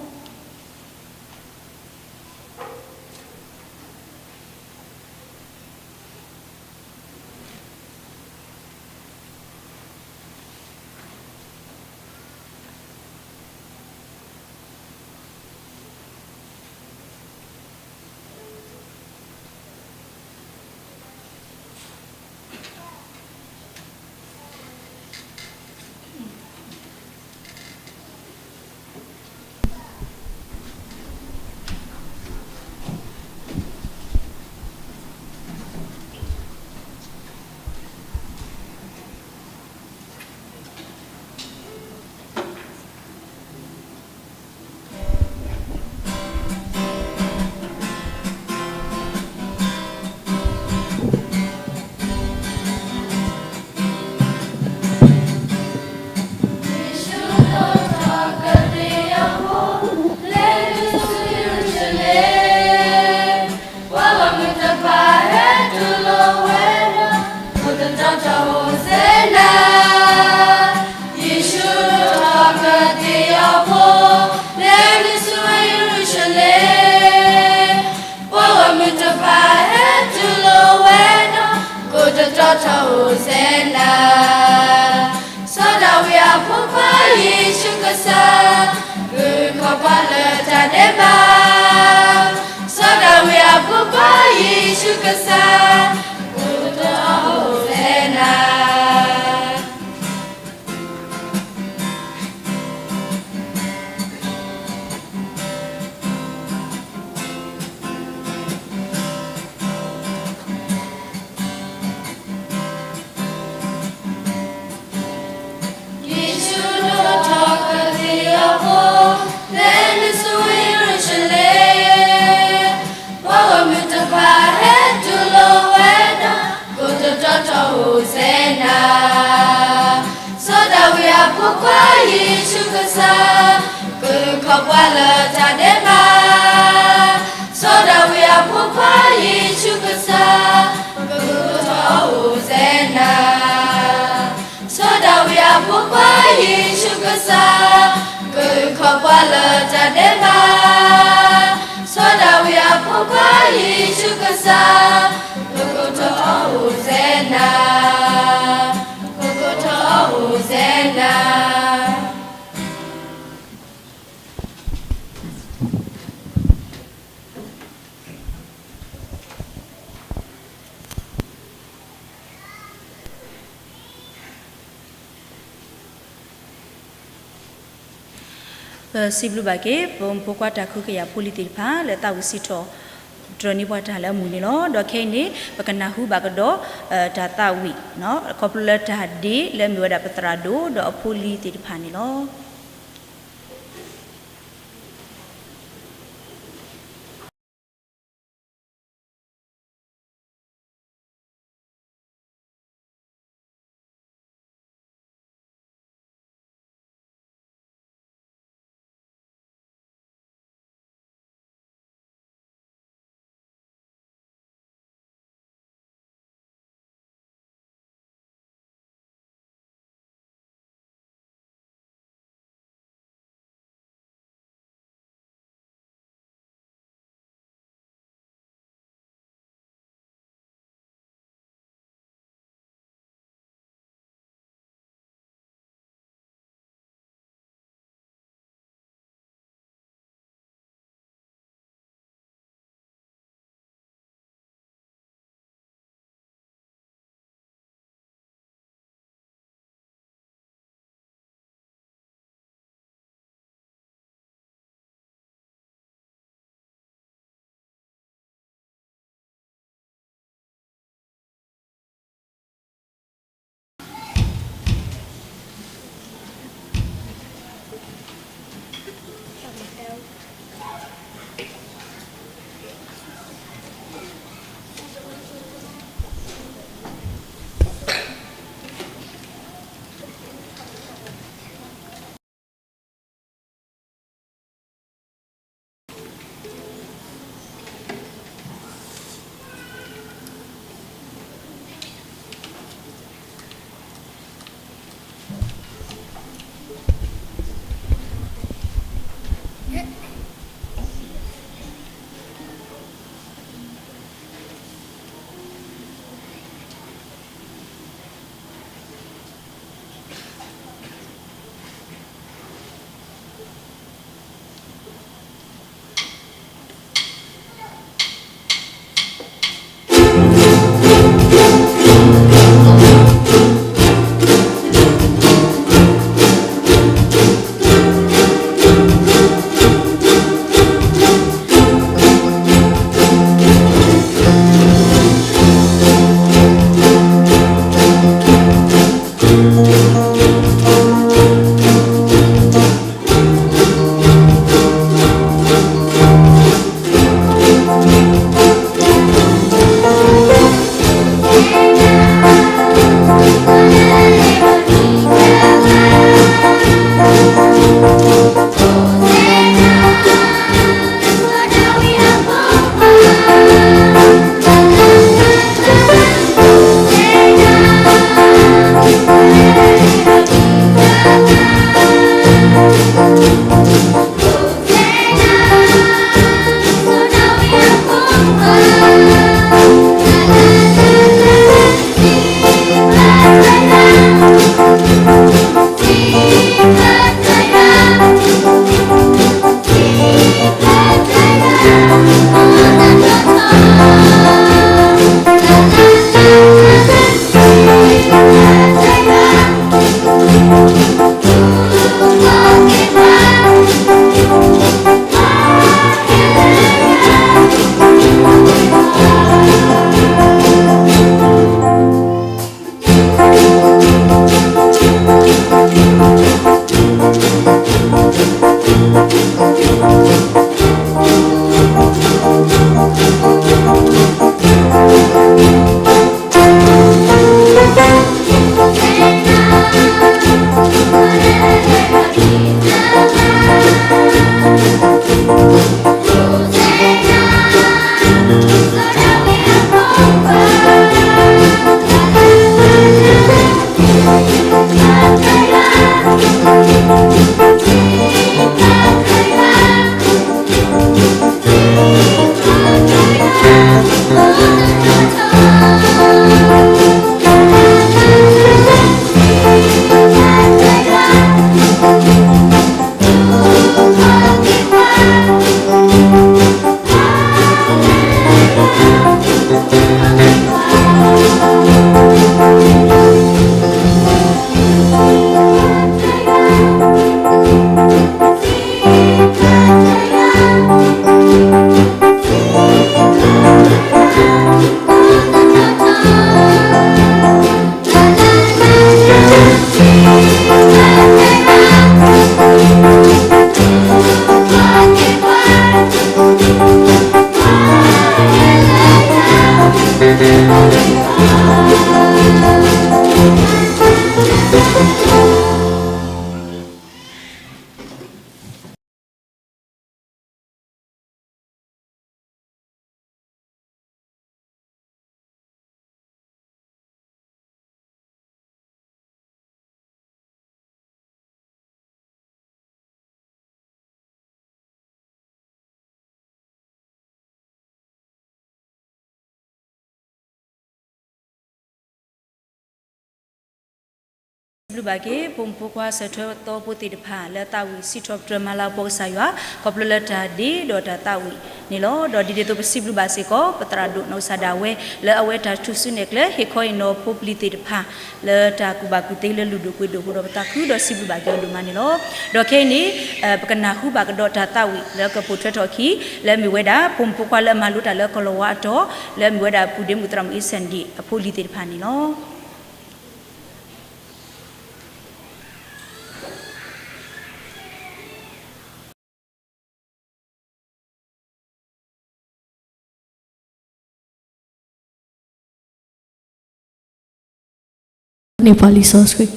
ၡူးဒိၣ်ထီၣ်ကသ့ၣ်ယီၤဖိ လဲၤနုာ်ဆူဝ့ၢ်ယရူၤၡလ့ၣ်, ပှၤဂီၢ်မုၢ်တဖၣ်ဟဲတူၢ်လိာ်ဝဲဒီး ကိးတီတီထီၣ် ဟိၣ်စဲနၤ. စီၤဒၤဝံးအဖိခွါယ့ၣ်ၡူးကစၢ်, ကုၢ်ခီၣ်ပှၤလၢတၢ်ဒဲးဘး, စီၤဒၤဝံးအဖိခွါယ့ၣ်ၡူးကစၢ်, ကိးတီတီထီၣ် ဟိၣ်စဲနၤ. ယ့ၣ်ၡူးဒိၣ်ထီၣ်ကသ့ၣ်ယီၤဖိ, လဲၤနုာ်ဆူဝ့ၢ်ယရူၤၡလ့ၣ်, ပှၤဂီၢ်မုၢ်တဖၣ်ဟဲတူၢ်လိာ်ဝဲဒီး ကိးတီတီထီၣ် ဟိၣ်စဲနၤ. စီၤဒၤဝံးအဖိခွါယ့ၣ်ၡူးကစၢ်, ကုၢ်ခီၣ်ပှၤလၢတၢ်ဒဲးဘး, စီၤဒၤဝံးအဖိခွါယ့ၣ်ၡူးကစၢ်, ကိးတီတီထီၣ် ဟိၣ်စဲနၤ. စီၤဒၤဝံးအဖိခွါယ့ၣ်ၡူးကစၢ်, ကုၢ်ခီၣ်ပှၤလၢတၢ်ဒဲးဘး, စီၤဒၤဝံးအဖိခွါယ့ၣ်ၡူးကစၢ်, ကိးတီတီထီၣ် ဟိၣ်စဲနၤ, ကိးတီတီထီၣ် ဟိၣ်စဲနၤ. ပစံးဘျုးဘၣ်က့ၤ ပဖိခွါတၢ်ခုကယာ်ဖိလံၤသ့ၣ်တဖၣ် လၢသးဝံၣ်စံးထီၣ်ပတြၢၤန့ၢ်ပှၤတၢ်လၢအမုာ်န့ၣ်လီၤ. ဒီးခဲအံၤန့ၣ် ပကနၢ်ဟူဘၣ်ကဒီး တၢ်သးဝံၣ် ခီဖျိလၢတၢ်ဒ့လၢအမ့ၢ်ဝဲဒၣ် ပသရၣ်ဒိၣ်ဒီးအဖိလံၤသ့ၣ်တဖၣ်န့ၣ်လီၤ. စံးဘျုးဘၣ်က့ၤ ပိာ်မုၣ်ဖိခွါ ဆၢထၢၣ်သီဖိသ့ၣ်တဖၣ် လၢအသးဝံၣ်စံးထီၣ်ပတြၢၤမၤလၤကပီၤကစၢ်ယွၤ ခီဖျိလၢတၢ်ဒ့ဒီးတၢ်သးဝံၣ်န့ၣ်လီၤ. ဒီးဒ်န့ၣ်အသိး ပစံးဘျုးဘၣ်စ့ၢ်ကီး ပသရၣ်ဒိၣ်နီၢ်ကစၢ်ဒၣ်ဝဲ လၢအဝဲတၢ်ထူၣ်စုနဲၣ်ကျဲ ဟ့ၣ်ခီဟ့ၣ်နီၤဖိပလံၤသ့ၣ်တဖၣ် လၢတၢ်ကူၣ်ဘၣ်ကူၣ်သ့လၢလုၢ်ဒိၣ်ပှ့ၤဒိၣ်အဃိဒီး ပသးခုဒီးစံးဘျုးဘၣ်က့ၤအီၤဒိၣ်မးန့ၣ်လီၤ. ဒီးခဲအံၤန့ၣ် ပကနၢ်ဟူဘၣ်ကဒီးတၢ်သးဝံၣ်လၢကပိာ်ထွဲထီၣ်အခံ လၢအမ့ၢ်ဝဲဒၣ် ပိာ်မုၣ်ဖိခွါလၢအမၤလိတၢ်လၢကလီၤဝါအတီၢ် လၢအမ့ၢ်ဝဲဒၣ် ပုၢ်ဒ့မုၣ်သရၣ်မုၣ်အ့စၣ်ဒံၣ် အဖိလံၤသ့ၣ်တဖၣ်န့ၣ်လီၤ. Nepali Sanskrit.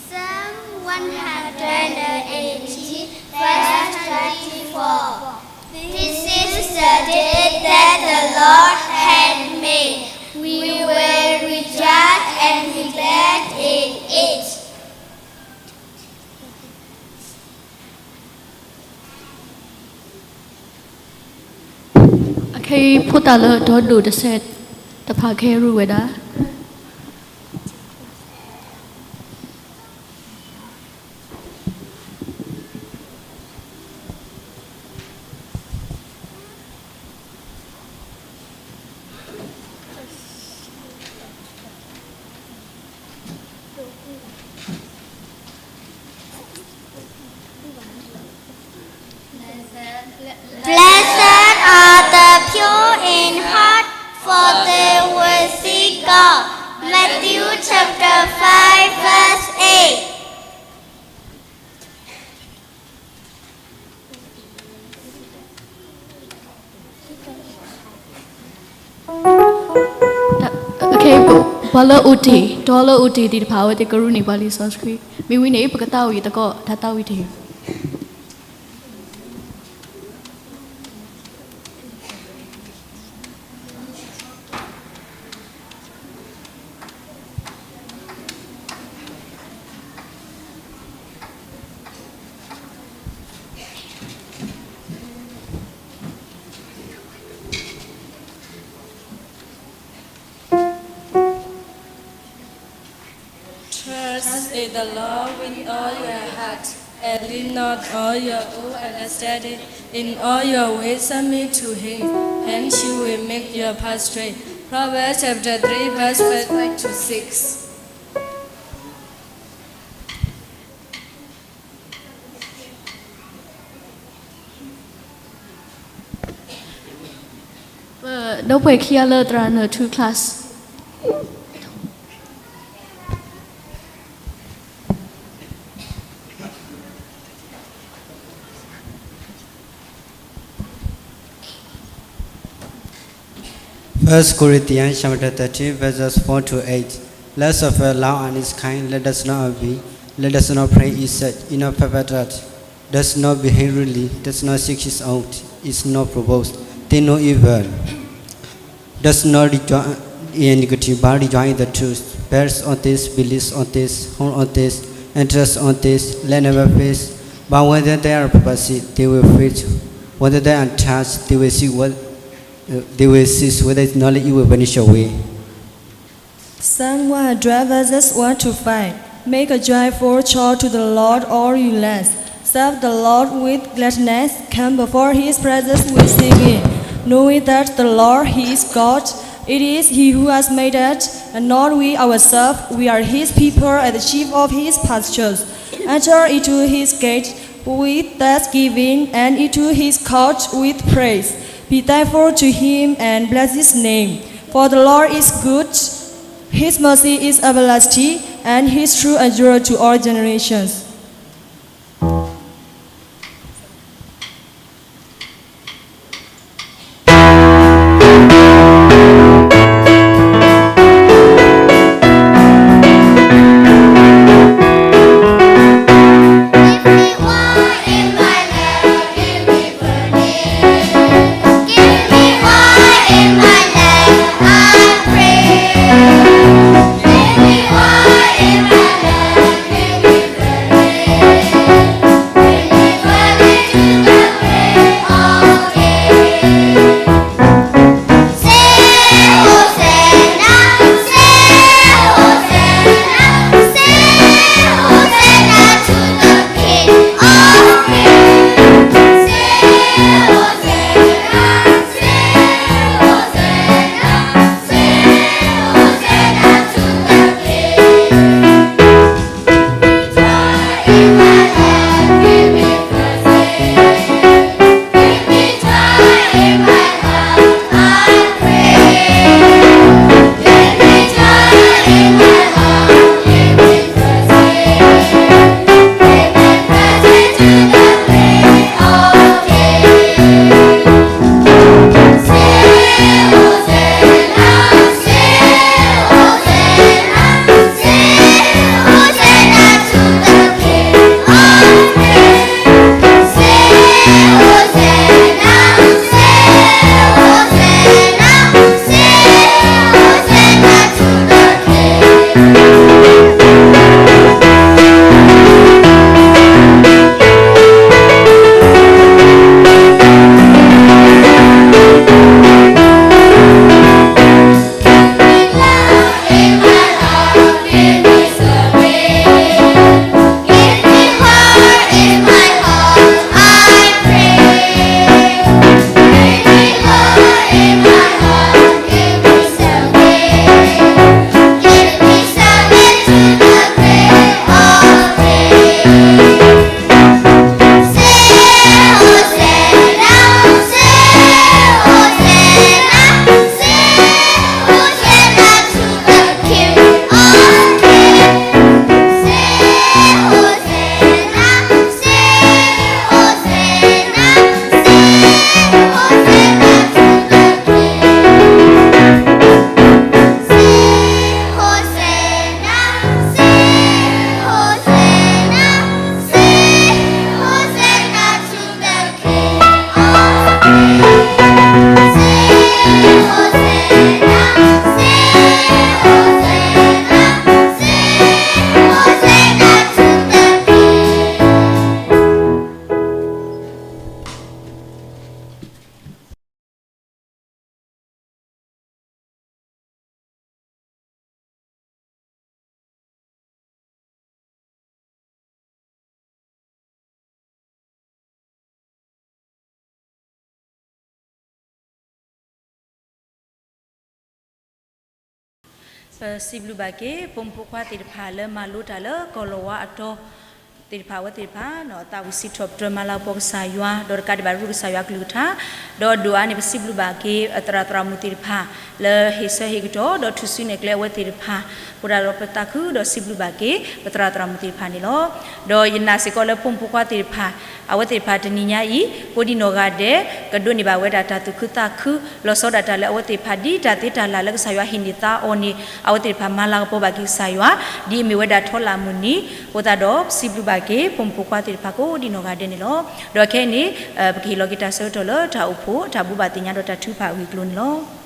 Psalm one hundred eighty, verse thirty-four. This is the day that the Lord hath made. We will rejoice and be glad in it. အခဲအံၤ ဖိသၣ်လၢအတီဒိၣ်တဆဲးတဖၣ်ကဟဲရူၢ်ဝဲဒၣ်. Blessed are the pure in heart, for they will see God. Matthew chapter five, verse eight. ပှၤလၢအိၣ်တ့ၢ်, ဒီးလၢအိၣ်တ့ၢ်သ့ၣ်တဖၣ် အဝဲသ့ၣ်ကရူၢ်န့ၢ်ပှၤလံာ်စီဆှံ, မ့ၢ်ဝံၤန့ၣ် ပကသးဝံၣ်သကိး တၢ်သးဝံၣ်တဟ့ၣ် Trust in the Lord with all your heart, and lean not on your own understanding. In all your ways submit to him, and he will make your path straight. Proverbs chapter three, verse five to six. ပဒီပုၢ်ဝဲၢ်ခံဂၤလၢသရၣ်နၢၣ်ထူ class. First Corinthians chapter thirteen, verses four to eight. Let us love our neighbors kindly, let us not envy, let us not praise each other, is not perfect, does not behave rudely, does not seek his own, is not provoked, think no evil, does not rejoice in iniquity, but rejoice in the truth, bears all things, believes all things, hopes all things, endures all things. Let never fail, but whether they are perplexed, they will fret, whether they are touched, they will see what, uh, they will cease, whether it's knowledge, it will vanish away. Psalm one hundred, verses one to five. Make a joyful shout to the Lord, all you lands. Serve the Lord with gladness. Come before his presence with singing, knowing that the Lord, he is God. It is he who has made us, and not we ourselves. We are his people and the sheep of his pastures. Enter into his gate with thanksgiving and into his court with praise. Be thankful to him and bless his name. For the Lord is good, his mercy is everlasting, and his truth endureth to all generations. If you are in my ပစံးဘျုးဘၣ်က့ၤ ပိာ်မုၣ်ဖိခွါသ့ၣ်တဖၣ်လၢမၤလိတၢ်လၢကီၢ်လီၤဝါအတီ သ့ၣ်တဖၣ် အဝဲသ့ၣ်တဖၣ် သးဝံၣ်စံးထီၣ်ပတြၢၤမၤလၤကပီၤကစၢ်ယွၤ ဒီးတကးဒံးဘၣ်ရူၢ်ကစၢ်ယွၤကလုၢ်ကထါ ဒီးဒိၣ်အါန့ၣ် ပစံးဘျုးဘၣ်က့ၤ သရၣ်သရၣ်မုၣ်သ့ၣ်တဖၣ် လၢဟ့ၣ်ဆၢဟ့ၣ်ကတီၢ် ဒီးထုးစုနဲၣ်ကျဲအဝဲသ့ၣ်တဖၣ် အဃိဒီးပသးခုဒီးစံးဘျုးဘၣ်က့ၤ ပသရၣ်သရၣ်မုၣ်သ့ၣ်တဖၣ်န့ၣ်လီၤ. ဒီးယနာ်စ့ၢ်ကီးလၢပိာ်မုၣ်ဖိခွါသ့ၣ်တဖၣ် အဝဲသ့ၣ်တဖၣ်တနံၤညါအံၤ ကိးဒံနီၢ်ဂၤဒဲး ကဒိးန့ၢ်ဘၣ်ဝဲဒၣ်တၢ်သူၣ်ခုသးခု လီၤဆီဒၣ်တၢ်လၢအဝဲသ့ၣ်တဖၣ် ဒ်တၢ်သ့တၢ်လၢ်လၢကစၢ်ယွၤဟ့ၣ်န့ၢ်သါအီၤန့ၣ် အဝဲသ့ၣ်တဖၣ်မၤလၤကပီၤဘၣ်က့ၤကစၢ်ယွၤ ဒ်အမ့ၢ်ဝဲဒၣ်ထီလၢ်မုၢ်နံၤ အဃိသတးဒီး ပစံးဘျုးဘၣ်က့ၤ ပိာ်မုၣ်ဖိခွါသ့ၣ်တဖၣ်ကိးဒံနီၢ်ဂၤဒဲးန့ၣ်လီၤ. ဒီးခဲအံၤန့ၣ် ပကဟ့ၣ်လီၤက့ၤတၢ်ဆၢကတီၢ်လၢတၢ်အိၣ်ဖှိၣ် တၢ်ဘိးဘၣ်သ့ၣ်ညါဒီးတၢ်ထုကဖၣ်အဂ့ၢ်အကျိၤန့ၣ်လီၤ.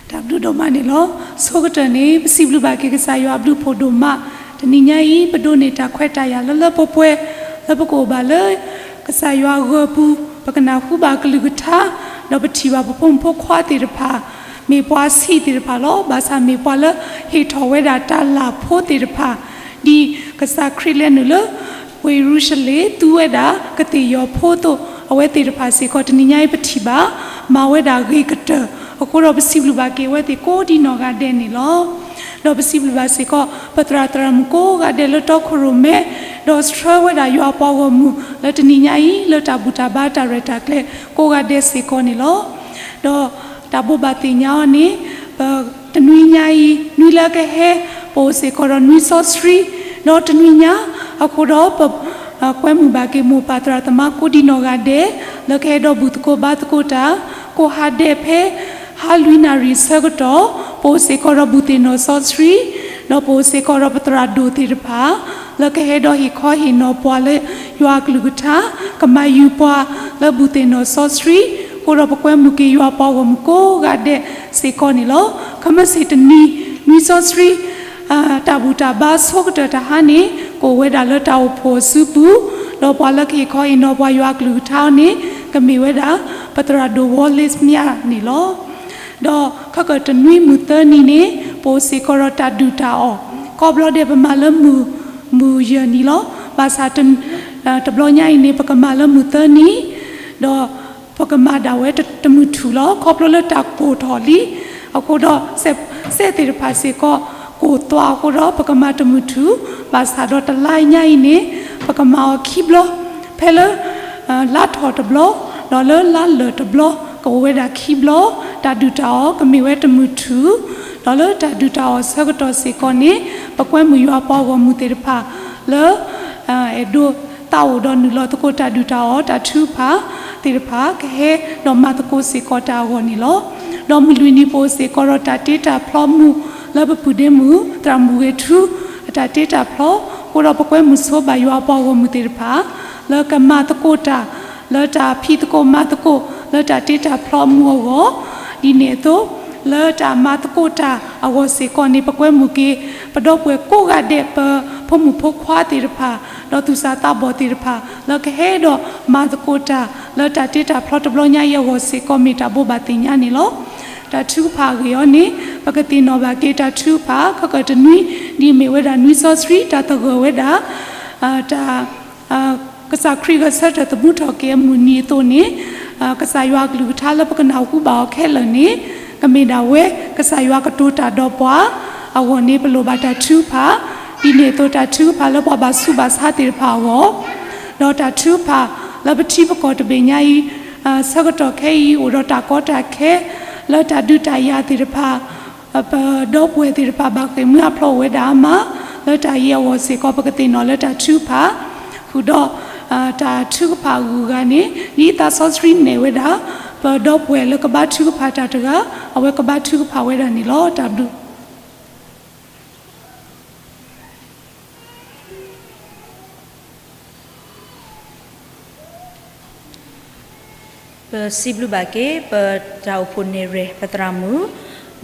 တၢ်ဘျုးဒိၣ်မးန့ၣ်လီၤ. ဆိကတၢၢ်န့ၣ် ပစံးဘျုးဘၣ်က့ၤကစၢ်ယွၤအဘျုးအဖှိၣ်ဒိၣ်မး, တနံၤညါအံၤ ပဒိးန့ၢ်တၢ်ခွဲးတၢ်ယာ်လၢလၢပှဲၤပှဲၤ လၢပကအိၣ်ဘၣ်လၢ ကစၢ်ယွၤအဂၢၤအပူၤ, ပကနၢ်ဟူဘၣ်ကလုၢ်ကထါ, ဒီးပထံၣ်ဘၣ်ပဖိမုၣ်ဖိခွါသ့ၣ်တဖၣ် မ့ၢ်ပှၤဆံးသ့ၣ်တဖၣ်လီၤ. ဘၣ်ဆၣ်မ့ၢ်ပှၤလၢဟ့ၣ်ထီၣ်ဝဲဒၣ်တၢ်လၢ်ဖိသ့ၣ်တဖၣ်, ဒ်ကစၢ်ခရံာ်လဲၤနုာ်လၢ ဝ့ၢ်ယရူၤၡလ့ၣ်သူဝဲဒၣ်ကသ့ၣ်ယီၤဖိအသိး, အဝဲသ့ၣ်တဖၣ်စ့ၢ်ကီး တနံၤညါအံၤပထံၣ်ဘၣ် မၤဝဲဒၣ်ဂ့ၤကတၢၢ်, အဃိဒီးပစံးဘျုးဘၣ်က့ၤအဝဲသ့ၣ်ကိးဒံနီၢ်ဂၤဒဲးန့ၣ်လီၤ. ဒီးပစံးဘျုးဘၣ်စ့ၢ်ကီး ပသရၣ်သရၣ်မုၣ်ကိးဂၤဒဲးလၢတီခိၣ်ရိၣ်မဲ, ဒီးဆှၢဝဲဒၣ်ယွၤအပှၤဂီၢ်မုၢ် လၢတနံၤညါအံၤ လၢတၢ်ဘူၣ်တၢ်ဘါတၢ်ရဲၣ်တၢ်ကျဲၤကိးဂၤဒဲးစ့ၢ်ကီးန့ၣ်လီၤ. ဒီးတၢ်ဘိးဘၣ်သ့ၣ်ညါအီၤန့ၣ် ပတနွံညါအံၤ နွံလၢအကဟဲ ပအိၣ်စ့ၢ်ကီးဒီးနွံစီဆှံ, ဒီးတနွံညါ အဃိဒီးပ ကွဲမုာ်ဘၣ်က့ၤမိၢ်ပၢ်သရၣ်သမါကိးဒံနီၢ်ဂၤဒဲး လၢကဟဲဒီးဘူၣ်သကိးဘါသကိးတၢ်, ကိးဟါဒဲးဖဲ ဟါလွံၢ်နၣ်ရံၣ်ဆၢကတီၢ် ပအိၣ်စ့ၢ်ကီးဒီးဘူၣ်သ့ၣ်နီၣ်စီဆှံ, ဒီးပအိၣ်စ့ၢ်ကီးဒီးပသရၣ်ဒိၣ်သ့ၣ်တဖၣ် လၢကဟဲဒီးဟ့ၣ်ခီဟ့ၣ်နီၤပှၤလၢယွၤအကလုၢ်ကထါ, ကမၤယုၤပှၤလၢဘူၣ်သ့ၣ်နီၣ်စီဆှံ, အဃိဒီးပကွဲမုာ်က့ၤယွၤပှၤဂီၢ်မုၢ်ကိးဂၤဒဲးစ့ၢ်ကီးန့ၣ်လီၤ. ခမ့ၢ်စ့ၣ်တနံၤ နွံစီဆှံ တၢ်ဘူၣ်တၢ်ဘါဆိကတၢၢ်တဟါန့ၣ် ကအိၣ်ဝဲဒၣ်လၢတၢ်အိၣ်ဖှိၣ်အစုပူၤ, ဒီးပှၤလၢကဟ့ၣ်ခီဟ့ၣ်နီၤပှၤယွၤအကလုၢ်ကထါန့ၣ် ကမ့ၢ်ဝဲဒၣ် ပသရၣ်ဒိၣ်ဝီလ့စမၠၣ်န့ၣ်လီၤ. ဒီးခဲကတနွံမုၢ်သၢနံၤန့ၣ် ပအိၣ်စ့ၢ်ကီးဒီးတၢ်ဒုၣ်တၢ်အီၣ်, ခီဖျိဒဲးပမၤလၢမုၢ် မုၢ်ယဲၢ်နံၤလီၤ. ဘၣ်ဆၣ် တဘျီညါအံၤန့ၣ် ပကမၤလၢမုၢ်သၢနံၤ, ဒီးပကမၤဒၣ်ဝဲတမုၢ်ထူၣ်လီၤ. ခီဖျိလၢတၢ်ကိၢ်ထီၣ်လံ, အဃိဒီး စဲးသ့ၣ်တဖၣ်စ့ၢ်ကီး ကိၢ်သွးအဃိဒီး ပကမၤတမုၢ်ထူၣ်, ဘၣ်ဆၣ်ဒီးတလါညါအံၤန့ၣ် ပကမၤအီၤခံဘျီ, ဖဲလၢ လါထီၣ်တဘျီ, ဒီးလၢလါလၢာ်တဘျီ, ကအိၣ်ဝဲဒၣ်ခံဘျီ, တၢ်ဒုၣ်တၢ်အီၣ်ကမ့ၢ်ဝဲတမုၢ်ထူၣ်, ဒီးလၢတၢ်ဒုၣ်တၢ်အီၣ်ဆၢကတီၢ်စ့ၢ်ကီးန့ၣ် ပကွဲမုာ်ယွၤပှၤဂီၢ်မုၢ်သ့ၣ်တဖၣ် လၢ အဲၣ်ဒိးသးအိၣ်ဒီးနုာ်လီၤသကိးတၢ်ဒုၣ်တၢ်အီၣ်တၢ်ထုကဖၣ်သ့ၣ်တဖၣ် ကဟဲဒီးမၤသကိးစ့ၢ်ကီးတၢ်အဂီၢ်န့ၣ်လီၤ. ဒီးမုၢ်လွံၢ်နံၤပအိၣ်စ့ၢ်ကီးဒီးတၢ်တ့တၢ်ဖျီမူး လၢပပုၢ်ဒ့မုၣ် သရၣ်မုၣ်ဂ့ၤထူ အတၢ်တ့တၢ်ဖျီ, အဃိဒီးပကွဲမုာ်ဆိဘၣ်ယွၤအပှၤဂီၢ်မုၢ်သ့ၣ်တဖၣ် လၢကမၤသကိးတၢ် လၢတၢ်ဖံးသကိးမၤသကိး လၢတၢ်တ့တၢ်ဖျီမူးအဂီၢ်, ဒ်န့ၣ်အသိး လၢတၢ်မၤသကိးတၢ်အဂီၢ်စ့ၢ်ကီးန့ၣ် ပကွဲမုာ်က့ၤ ပဒီပုၢ်ဝဲၢ်ကိးဂၤဒဲး ပဖိမုၣ်ဖိခွါသ့ၣ်တဖၣ် ဒီးသူၣ်စၢ်သးဘီၣ်သ့ၣ်တဖၣ် လၢကဟဲဒီးမၤသကိးတၢ် လၢတၢ်တ့တၢ်ဖျီတဘျီညါအံၤအဂီၢ်စ့ၢ်ကီး မ့ၢ်တၢ်ဘိးဘၣ်သ့ၣ်ညါန့ၣ်လီၤ. တၢ်ထုကဖၣ်အဂ့ၢ်အီၤန့ၣ် ပကသ့ၣ်နီၣ်ဘၣ်က့ၤတၢ်ထုကဖၣ် ခဲကတနွံ ဒ်အမ့ၢ်ဝဲဒၣ်နွံစီဆှံ တၢ်သဂၢၢ်ဝဲဒၣ် တၢ် ကစၢ်ခရံာ်ဂဲၤဆၢထၢၣ်သမူထီၣ်က့ၤအမုၢ်နံၤအသိးန့ၣ် ကစၢ်ယွၤအကလုၢ်ကထါလၢပကနၢ်ဟူဘၣ်အီၤခဲလၢာ်န့ၣ် ကမ့ၢ်ဒၣ်ဝဲ ကစၢ်ယွၤကတိၤတၢ်ဒီးပှၤအဂီၢ်န့ၣ် ပလိၣ်ဘၣ်တၢ်ထုကဖၣ်, ဒ်န့ၣ်အသိးတၢ်ထုကဖၣ်လၢပှၤဘၣ်ဆူးဘၣ်ဆါသ့ၣ်တဖၣ်အဂီၢ်, ဒီးတၢ်ထုကဖၣ်လၢပထံပကီၢ်တဘ့ၣ်ညါအံၤ ဆၢကတီၢ်ခဲအံၤ အိၣ်ဒီးတၢ်ကီတၢ်ခဲ လၢတၢ်ဒုးတၢ်ယၤသ့ၣ်တဖၣ် ပဒီပုၢ်ဝဲၢ်သ့ၣ်တဖၣ်ဘၣ်ဃ့ၢ်မှံဟးဖျိးဝဲဒၣ်အါမး, လၢတၢ်အံၤအဂီၢ်စ့ၢ်ကီး ပကသ့ၣ်နီၣ်လၢတၢ်ထုကဖၣ်, ဃုာ်ဒီး တၢ်ထုကဖၣ်အဂုၤအဂၤန့ၣ် ဒ်သးစီဆှံနဲၣ်ဝဲဒၣ် ပဒီပုၢ်ဝဲၢ်လၢကဘါထုကဖၣ်တၢ်တဂၤ အဝဲကဘါထုကဖၣ်ဝဲဒၣ်န့ၣ်လီၤ. တၢ်ဘျုး ပစံးဘျုးဘၣ်က့ၤ ပတၢ်အိၣ်ဖှိၣ်နဲၣ်ရွဲၣ် ပသရၣ်မုၣ်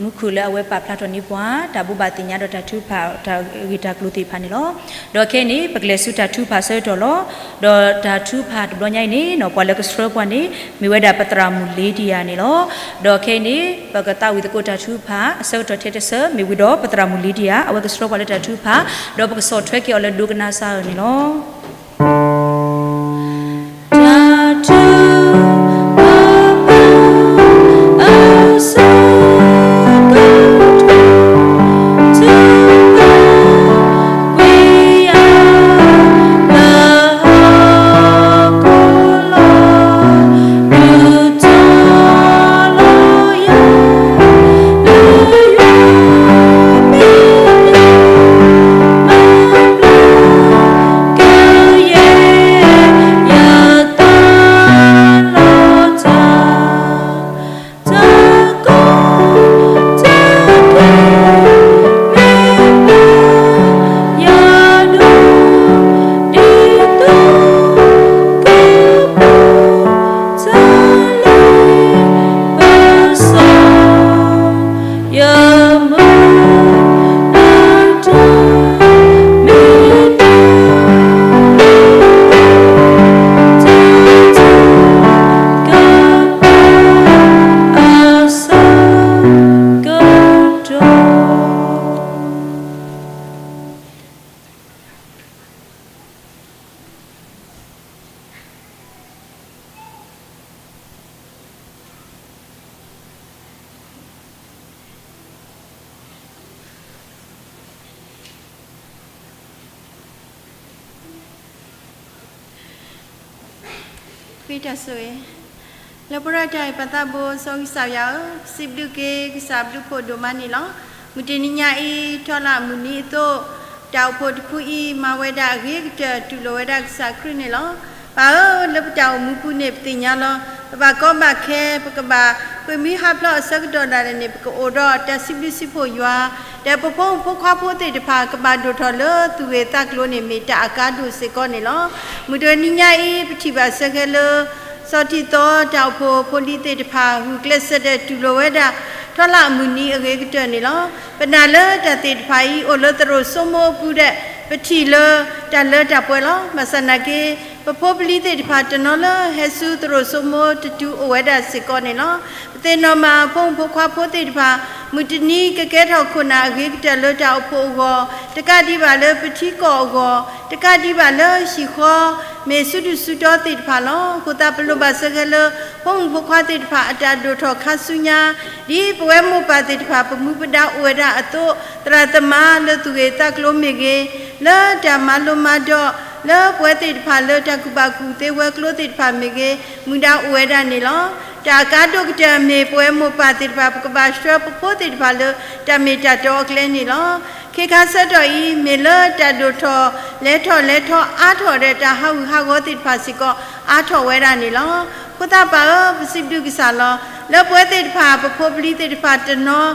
မူခိၣ်လၢအဝဲပာ်ဖျါထီၣ်န့ၢ်ပှၤ တၢ်ဘိးဘၣ်သ့ၣ်ညါဒီးတၢ်ထုကဖၣ်တၢ်ဂ့ၢ်တၢ်ကျိၤသ့ၣ်တဖၣ်န့ၣ်လီၤ. ဒီးခဲအံၤန့ၣ် ပကလဲၤဆူတၢ်ထုကဖၣ်အဆၢကတီၢ်လီၤ. ဒီးတၢ်ထုကဖၣ်တဘျီညါအံၤန့ၣ် ပှၤလၢကဆှၢပှၤန့ၣ် မ့ၢ်ဝဲဒၣ်ပသရၣ်မုၣ်လ့ဒံယၤန့ၣ်လီၤ. ဒီးခဲအံၤန့ၣ် ပကသးဝံၣ်သကိးတၢ်ထုကဖၣ်အဆၢကတီၢ်ထဲတဆၢ မ့ၢ်ဝံၤဒီးပသရၣ်မုၣ်လ့ဒံယၤ အဝဲကဆှၢပှၤလၢတၢ်ထုကဖၣ် ဒီးပကဆီၣ်ထွဲက့ၤအီၤလၢဒိကနၣ်စၢ်အၢၣ်န့ၣ်လီၤ. တၢ်ထုကဖၣ်အဆၢ ဃ့တၢ်ဆိၣ်ဂ့ၤ, လၢပရၢတၢ်အံၤပသးဘိ စီၤကစၢ်ယွၤဧၢ, စံးဘျုးက့ၤကစၢ်ဘျုးဖှိၣ်ဒိၣ်မးန့ၣ်လီၤ. မုၢ်တနံၤညါအံၤ ထီလၣ်မုၢ်နံၤအသိး တၢ်အိၣ်ဖှိၣ်တဖုအံၤ မၤဝဲဒၣ်အဂ့ၤကတၢၢ် တူၢ်လိာ်ဝဲဒၣ်ကစၢ်ခရံာ်န့ၣ်လီၤ. ပၢ်ဧၢ, လၢပတၢ်အိၣ်မူပူၤန့ၣ် ပသ့ၣ်ညါလီၤ. ပဘၣ်ကီဘၣ်ခဲ ပကဘၣ်ဃ့ၢ်မှံဟးဖျိးအဆၢကတီၢ်ဒၣ်လဲာ်န့ၣ် ပကအိၣ်ဒီးတၢ်စံးဘျုးစံးဖှိၣ်ယွၤ, ဒီးပဖိမုၣ်ဖိခွါဖိသ့ၣ်တဖၣ် ကဘၣ်ဒိၣ်ထီၣ်လၢသူၣ်ဂ့ၤသးကျိၤန့ၣ် မ့ၢ်တၢ်အကါဒိၣ်စ့ၢ်ကီးန့ၣ်လီၤ. မုၢ်တနံၤညါအံၤ ပထံၣ်ဘၣ်စ့ၢ်ကီးလၢ စီၤထံၣ်သီတၢ်အိၣ်ဖှိၣ်ဖိလံၤသ့ၣ်တဖၣ် ဂုာ်ကျဲးစၢးဒီးတူၢ်လိာ်ဝဲဒၣ် ထီလၣ်မုၢ်နံၤအဂ့ၤကတၢၢ်န့ၣ်လီၤ. ပနာ်လၢတၢ်သ့ၣ်တဖၣ်အံၤ အိၣ်လၢသရိာ်စိမိၤအပူၤဒီး ပထံၣ်လၢတၢ်လၢတၢ်ပှဲၤလီၤ. ဘၣ်ဆၣ်နာ်က့ ပဖိပလံၤသ့ၣ်တဖၣ်တနီၤလၢဟဲဆူသရိာ်စိမိၤတတုၤအိၣ်ဝဲဒၣ်စ့ၢ်ကီးန့ၣ်လီၤ. ပသ့ၣ်နီၣ်မး ဖိမုၣ်ဖိခွါဖိသ့ၣ်တဖၣ် မုၢ်တနံၤကကဲထီၣ်ခိၣ်နၢ်အဂ့ၤကတၢၢ်လၢတၢ်အိၣ်ဖှိၣ်အဂီၢ်, တကးဒံးဘၣ်လၢပထံကီၢ်အဂီၢ်, တကးဒံးဘၣ်လၢဟံၣ်ဃီ မ့ၢ်စုဒုၣ်စုတီသ့ၣ်တဖၣ်လီၤ. အဃိသတး ပလိၣ်ဘၣ်စ့ၢ်ကီးလၢ ဖိမုၣ်ဖိခွါသ့ၣ်တဖၣ် အတၢ်ဒိၣ်ထီၣ်ခါဆူညါ, ဒ်ပဝဲမိၢ်ပၢ်သ့ၣ်တဖၣ် ပမူပဒါအိၣ်ဝဲဒၣ်အသိး, သရၣ်သမါလၢသူၣ်ဂ့ၤသးကျိၤမ့ၢ်ဂ့ၤ, လၢတၢ်မၤလိမၤဒိး, လၢပဝဲသ့ၣ်တဖၣ်လၢတၢ်ကူၣ်ဘၣ်ကူၣ်သ့ဝဲကျိသ့ၣ်တဖၣ်မ့ၢ်ဂ့ၤ, မူဒါအိၣ်ဝဲဒၣ်န့ၣ်လီၤ. တၢ်အကါဒိၣ်ကတၢၢ်မ့ၢ်ပဝဲမိၢ်ပၢ်သ့ၣ်တဖၣ် ပကဘၣ်ဆှၢပဖိသ့ၣ်တဖၣ်လၢတၢ်မ့ၢ်တၢ်တီအကျဲန့ၣ်လီၤ. ခ့ခါဆၢကတီၢ်အံၤ မ့ၢ်လၢတၢ်ဒိၣ်ထီၣ်လဲၤထီၣ်လဲၤထီအါထီၣ်ဒီး တၢ်ဟးဂူာ်ဟးဂီၤသ့ၣ်တဖၣ်စ့ၢ်ကီး အါထီၣ်ဝဲဒၣ်န့ၣ်လီၤ. အဃိသတးပၢ်ဧၢ, ပစံးဘျုးကစၢ်လီၤ. လၢပဝဲသ့ၣ်တဖၣ် ပဖိပလံၤသ့ၣ်တဖၣ်တနီၤ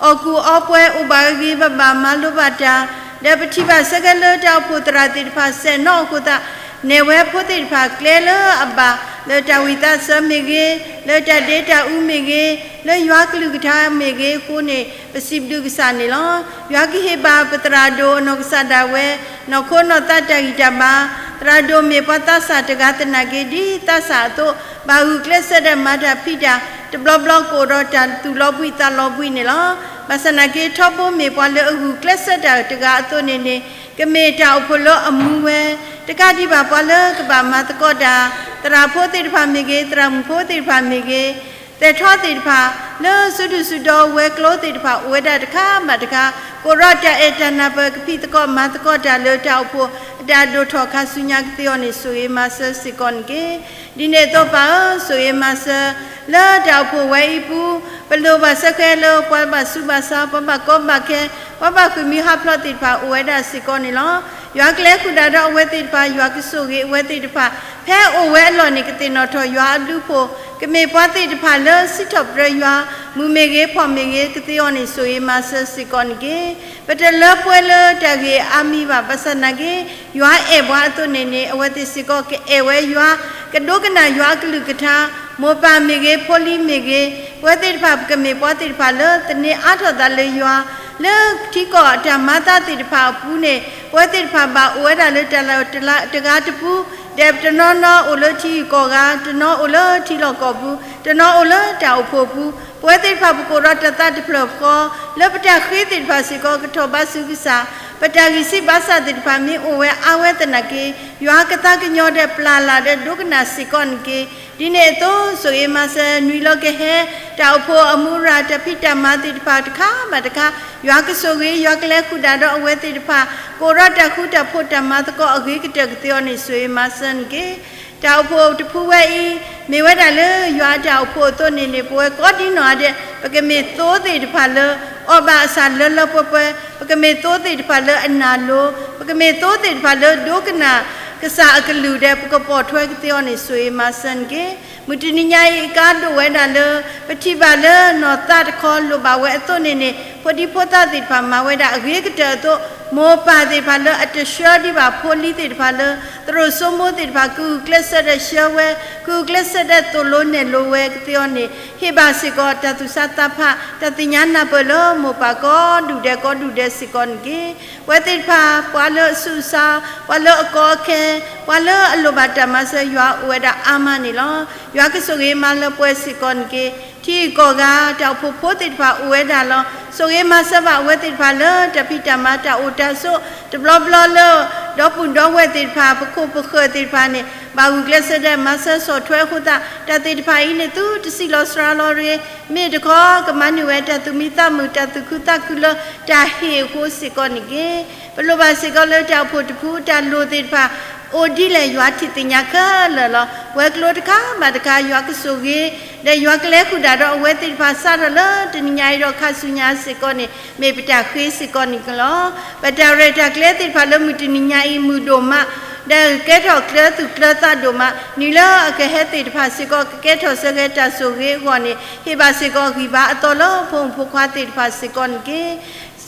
အီၣ်ကူၣ်အီပှဲၤ အိၣ်ဘၣ်ဂ့ၤဂ့ၤဘၣ်ဘၣ် မၤလိဘၣ်တၢ်, ဒီးပထံၣ်ဘၣ်စ့ၢ်ကီးလၢတၢ်အိၣ်ဖှိၣ်သရၣ်သ့ၣ်တဖၣ် စဲးနီၣ်အဃိသတး နဲၣ်ဝဲဖိသ့ၣ်တဖၣ်ကျဲလၢအဘၣ် လၢတၢ်ဝံၣ်သးစၢၤမ့ၢ်ဂ့ၤ, လၢတၢ်ဒ့တၢ်အူမ့ၢ်ဂ့ၤ, လၢယွၤကလုၢ်ကထါမ့ၢ်ဂ့ၤအဃိန့ၣ် ပစံးဘျုးကစၢ်န့ၣ်လီၤ. ယွၤကဟ့ၣ်ဘၣ်ပသရၣ်ဒိၣ်အနီၢ်ကစၢ်ဒၣ်ဝဲ နီၢ်ခိနီၢ်သးတၢ်ဂံၢ်တၢ်ဘါ, သရၣ်ဒိၣ်မ့ၢ်ပှၤသးစၢ်တဂၤသနာ်က့ ဒ်သးစၢ်အသိး ဘၣ်ဂုာ်ကျဲးစၢးဒီးမၤတၢ်ဖံးတၢ် တဘျီဘျီကအိၣ်ဒီးတၢ်သူၣ်လီၤဘှံးသးလီၤဘှံးန့ၣ်လီၤ. ဘၣ်ဆၣ်နာ်က့ ထီဘိမ့ၢ်ပှၤလၢအဂုာ်ကျဲးစၢးတၢ်တဂၤအသိးန့ၣ်န့ၣ် ကမ့ၢ်တၢ်အိၣ်ဖှိၣ်လၢအမူဝဲ, တကးဒံးဘၣ်ပှၤလၢကဘၣ်မၤသကိးတၢ်, သရၣ်ဖိသ့ၣ်တဖၣ်မ့ၢ်ဂ့ၤ, သရၣ်မုၣ်ဖိသ့ၣ်တဖၣ်မ့ၢ်ဂ့ၤ, သဲးထီသ့ၣ်တဖၣ် လၢစုဒုၣ်စုတီဝဲကျိသ့ၣ်တဖၣ် အိၣ်ဝဲဒၣ်တခါဘၣ်တခါ ကအိၣ်ဒီးတၢ်အဲၣ်တၢ်နၢ်ပၢၢ်ကဖံးသကိးမၤသကိးတၢ်လၢတၢ်အိၣ်ဖှိၣ် အတၢ်ဒိၣ်ထီၣ်ခါဆူညါကသ့အီၤန့ၣ် ဆိၣ်ဂ့ၤမၤစၢၤစ့ၢ်ကီးန့ၣ်တက့ၢ်. ဒ်န့ၣ်အသိးပၢ်ဧၢ, ဆိၣ်ဂ့ၤမၤစၢၤ လၢတၢ်အိၣ်ဖှိၣ်ဝဲအံၤပူၤ ပလိၣ်ဘၣ်စ့ၢ်ကီးလၢ ပှၤဘၣ်ဆူးဘၣ်ဆါ, ပှၤဘၣ်ကီဘၣ်ခဲ, ပှၤဘၣ်ဃ့ၢ်မှံဟးဖျိးသ့ၣ်တဖၣ် အိၣ်ဝဲဒၣ်စ့ၢ်ကီးန့ၣ်လီၤ. ယွၤကလဲၤဃုာ်ဒၣ်ဒီးအဝဲသ့ၣ်တဖၣ်, ယွၤကဆိၣ်ဂ့ၤအဝဲသ့ၣ်တဖၣ်, ဖဲအိၣ်ဝဲအလီၢ်န့ၣ် ကသ့ၣ်နီၣ်ထီၣ်ယွၤအဘျုးအဖှိၣ်, ကမ့ၢ်ပှၤသ့ၣ်တဖၣ်လၢစံးထီၣ်ပတြၢၤယွၤ, မုာ်မ့ၢ်ဂ့ၤ, ဖှီၣ်မ့ၢ်ဂ့ၤ, ကသ့အီၤန့ၣ် ဆိၣ်ဂ့ၤမၤစၢၤစ့ၢ်ကီးန့ၣ်တက့ၢ်. ပတလၢပှဲၤလၢတၢ်ဂ့ၢ်အါမံၤဘၣ်. ဘၣ်ဆၣ်နာ်က့ ယွၤအဲၣ်ပှၤအသိးန့ၣ်န့ၣ် အဝဲသ့ၣ်စ့ၢ်ကီးကအဲၣ်ဝဲယွၤ, ကဒိကနၣ်ယွၤအကလုၢ်ကထါ, မိၢ်ပၢ်မ့ၢ်ဂ့ၤ, ဖိလံၤမ့ၢ်ဂ့ၤ, ပဝဲသ့ၣ်တဖၣ် ပကမ့ၢ်ပှၤသ့ၣ်တဖၣ်လၢသန့ၤအါထီၣ်သးလၢယွၤ, လၢထံကီၢ်အတၢ်မၤသးသ့ၣ်တဖၣ်အပူၤန့ၣ် ပဝဲသ့ၣ်တဖၣ်ဘၣ်အိၣ်ဝဲဒၣ်လၢတၢ်လီၢ်တဂၤတပူၤ, ဒီးတနီၤနီၤအိၣ်လၢထံဂုၤကီၢ်ဂၤ, တနီၤအိၣ်လၢထံလီၢ်ကီၢ်ပူၤ, တနီၤအိၣ်လၢတၢ်အိၣ်ဖှိၣ်ပူၤ, ပဝဲသ့ၣ်တဖၣ်ပကအိၣ်ဒီးတၢ်သးတဖျၢၣ်ဃီ, လၢပတၢ်ဃ့သ့ၣ်တဖၣ်စ့ၢ်ကီး ကထီၣ်ဘါဆူကစၢ်, ပတၢ်ဂံၢ်စၢ်ဘါစၢ်သ့ၣ်တဖၣ်မ့ၢ်အိၣ်ဝဲအါဝဲသနာ်က့ ယွၤကသးကညီၤဒီးပျၢ်လၢ်ဒီးဒိကနၣ်စ့ၢ်ကီးန့ၣ်တက့ၢ်. ဒ်န့ၣ်အသိး ဆိၣ်ဂ့ၤမၤစၢၤနွံလီၤကဟဲ တၢ်အိၣ်ဖှိၣ်အမူအရၣ် တၢ်ဖံးတၢ်မၤသ့ၣ်တဖၣ်တခါဘၣ်တခါ, ယွၤကဆိၣ်ဂ့ၤ ယွၤကလဲၤဃုာ်ဒၣ်ဒီးအဝဲသ့ၣ်တဖၣ်, ကအိၣ်ဒီးတၢ်ဃူတၢ်ဖိးတၢ်မၤသကိးအဂ့ၤကတၢၢ်ကသ့အီၤန့ၣ် ဆိၣ်ဂ့ၤမၤစၢၤန့ၣ်တက့ၢ်. တၢ်အိၣ်ဖှိၣ်တဖုဝဲအံၤ မ့ၢ်ဝဲဒၣ်လၢယွၤအတၢ်အိၣ်ဖှိၣ်အသိးန့ၣ်န့ၣ် ပဝဲကိးဒံနီၢ်ဂၤဒဲး ပကမ့ၢ်သိသ့ၣ်တဖၣ်လၢ အီၣ်ဘၣ်အဆၣ်လၢလၢပှဲၤပှဲၤ, ပကမ့ၢ်သိသ့ၣ်တဖၣ်လၢအနာ်လိၤ, ပကမ့ၢ်သိသ့ၣ်တဖၣ်လၢဒိကနၣ်ကစၢ်အကလုၢ်ဒီး ပကပိာ်ထွဲကသ့အီၤန့ၣ် ဆိၣ်ဂ့ၤမၤစၢၤန့ၣ်တက့ၢ်. မုၢ်တနံၤညါအံၤအကါဒိၣ်ဝဲဒၣ်လၢ ပထံၣ်ဘၣ်လၢနီၢ်သးတခီလိၣ်ဘၣ်ဝဲအသိးန့ၣ်န့ၣ် ဖိဒံဖိသၣ်သ့ၣ်တဖၣ်မၤဝဲဒၣ်အဂ့ၤကတၢၢ်အသိး, မိၢ်ပၢ်သ့ၣ်တဖၣ်လၢအတဆှၢဒံးဘၣ်ဖိလံၤသ့ၣ်တဖၣ်လၢ သရိာ်စိမိၢ်သ့ၣ်တဖၣ် ကဂုာ်ကျဲးစၢးဒီးဆှၢဝဲ, ကဂုာ်ကျဲးစၢးဒီးသိၣ်လိနဲၣ်လိဝဲကသ့အီၤန့ၣ် ဟ့ၣ်ဘၣ်စ့ၢ်ကီးတၢ်သူၣ်ဆါသးဖး တၢ်သ့ၣ်ညါနၢ်ပၢၢ်လၢမိၢ်ပၢ်ကိးဒူၣ်ဒဲးကိးဒူၣ်ဒဲးစ့ၢ်ကီးန့ၣ်တက့ၢ်. ပဝဲသ့ၣ်တဖၣ် ပှၤလၢအဆူးအဆါ, ပှၤလၢအကီအခဲ, ပှၤလၢအလိၣ်ဘၣ်တၢ်မၤစၢၤ ယွၤအိၣ်ဝဲဒၣ်အါမးန့ၣ်လီၤ. ယွၤကဆိၣ်ဂ့ၤမၤလၢပှဲၤစ့ၢ်ကီးန့ၣ်တက့ၢ်. ထံဂုၤကီၢ်ဂၤ တၢ်အိၣ်ဖှိၣ်ဖိသ့ၣ်တဖၣ်အိၣ်ဝဲဒၣ်လီၤ. ဆိၣ်ဂ့ၤမၤစၢၤဘၣ်အဝဲသ့ၣ်တဖၣ်လၢတၢ်ဖံးတၢ်မၤတၢ်အိၣ်တၢ်ဆိး တဘျီဘျီလၢ ဒီပုၢ်ဒီဝဲၢ်သ့ၣ်တဖၣ် ပခိၣ်ပဃၢၤသ့ၣ်တဖၣ်န့ၣ် ဘၣ်ဂုာ်ကျဲးစၢးဒီးမၤစၢၤဆီၣ်ထွဲအဃိသတး တၢ်သ့ၣ်တဖၣ်အံၤန့ၣ် သုတစံးလီၤစှၤလီၤတဂ့ၤ, မ့ၢ်တခီ ကမၤန့ၢ်ဝဲတၢ်သူၣ်မံသးမုာ် တၢ်သူၣ်ခုသးခုလၢတၢ်ဟ့ၣ်အဃိစ့ၢ်ကီးန့ၣ်တက့ၢ်. ပလိၣ်ဘၣ်စ့ၢ်ကီးလၢတၢ်အိၣ်ဖှိၣ်တဖု တၢ်လိၣ်သ့ၣ်တဖၣ် အိၣ်ဒ်လဲၣ် ယွၤထံၣ်သ့ၣ်ညါခဲလၢာ်လီၤ. ပှၤကျိတခါဘၣ်တခါ ယွၤကဆိၣ်ဂ့ၤ ဒီးယွၤကလဲၤဃုာ်ဒၣ်ဒီးအဝဲသ့ၣ်တဖၣ် စးထီၣ်လၢတနံၤညါအံၤဒီးခါဆူညါစ့ၢ်ကီးန့ၣ် မ့ၢ်ပတၢ်ဃ့စ့ၢ်ကီးန့ၣ်လီၤ. ပတၢ်ရဲၣ်တၢ်ကျဲၤသ့ၣ်တဖၣ်လၢမုၢ်တနံၤညါအံၤ မုာ်ဒိၣ်မး ဒီးကဲထီၣ်ကျၢၤသူၣ်ကျၢၤသးဒိၣ်မး, နံၤလၢအကဟဲသ့ၣ်တဖၣ်စ့ၢ်ကီး ကကဲထီၣ်ဆၢက့ၤတၢ်ဆိၣ်ဂ့ၤအဂီၢ်န့ၣ် ဟ့ၣ်ဘၣ်စ့ၢ်ကီးဂံၢ်ဘါအသီလၢဖိမုၣ်ဖိခွါသ့ၣ်တဖၣ်စ့ၢ်ကီးန့ၣ်တက့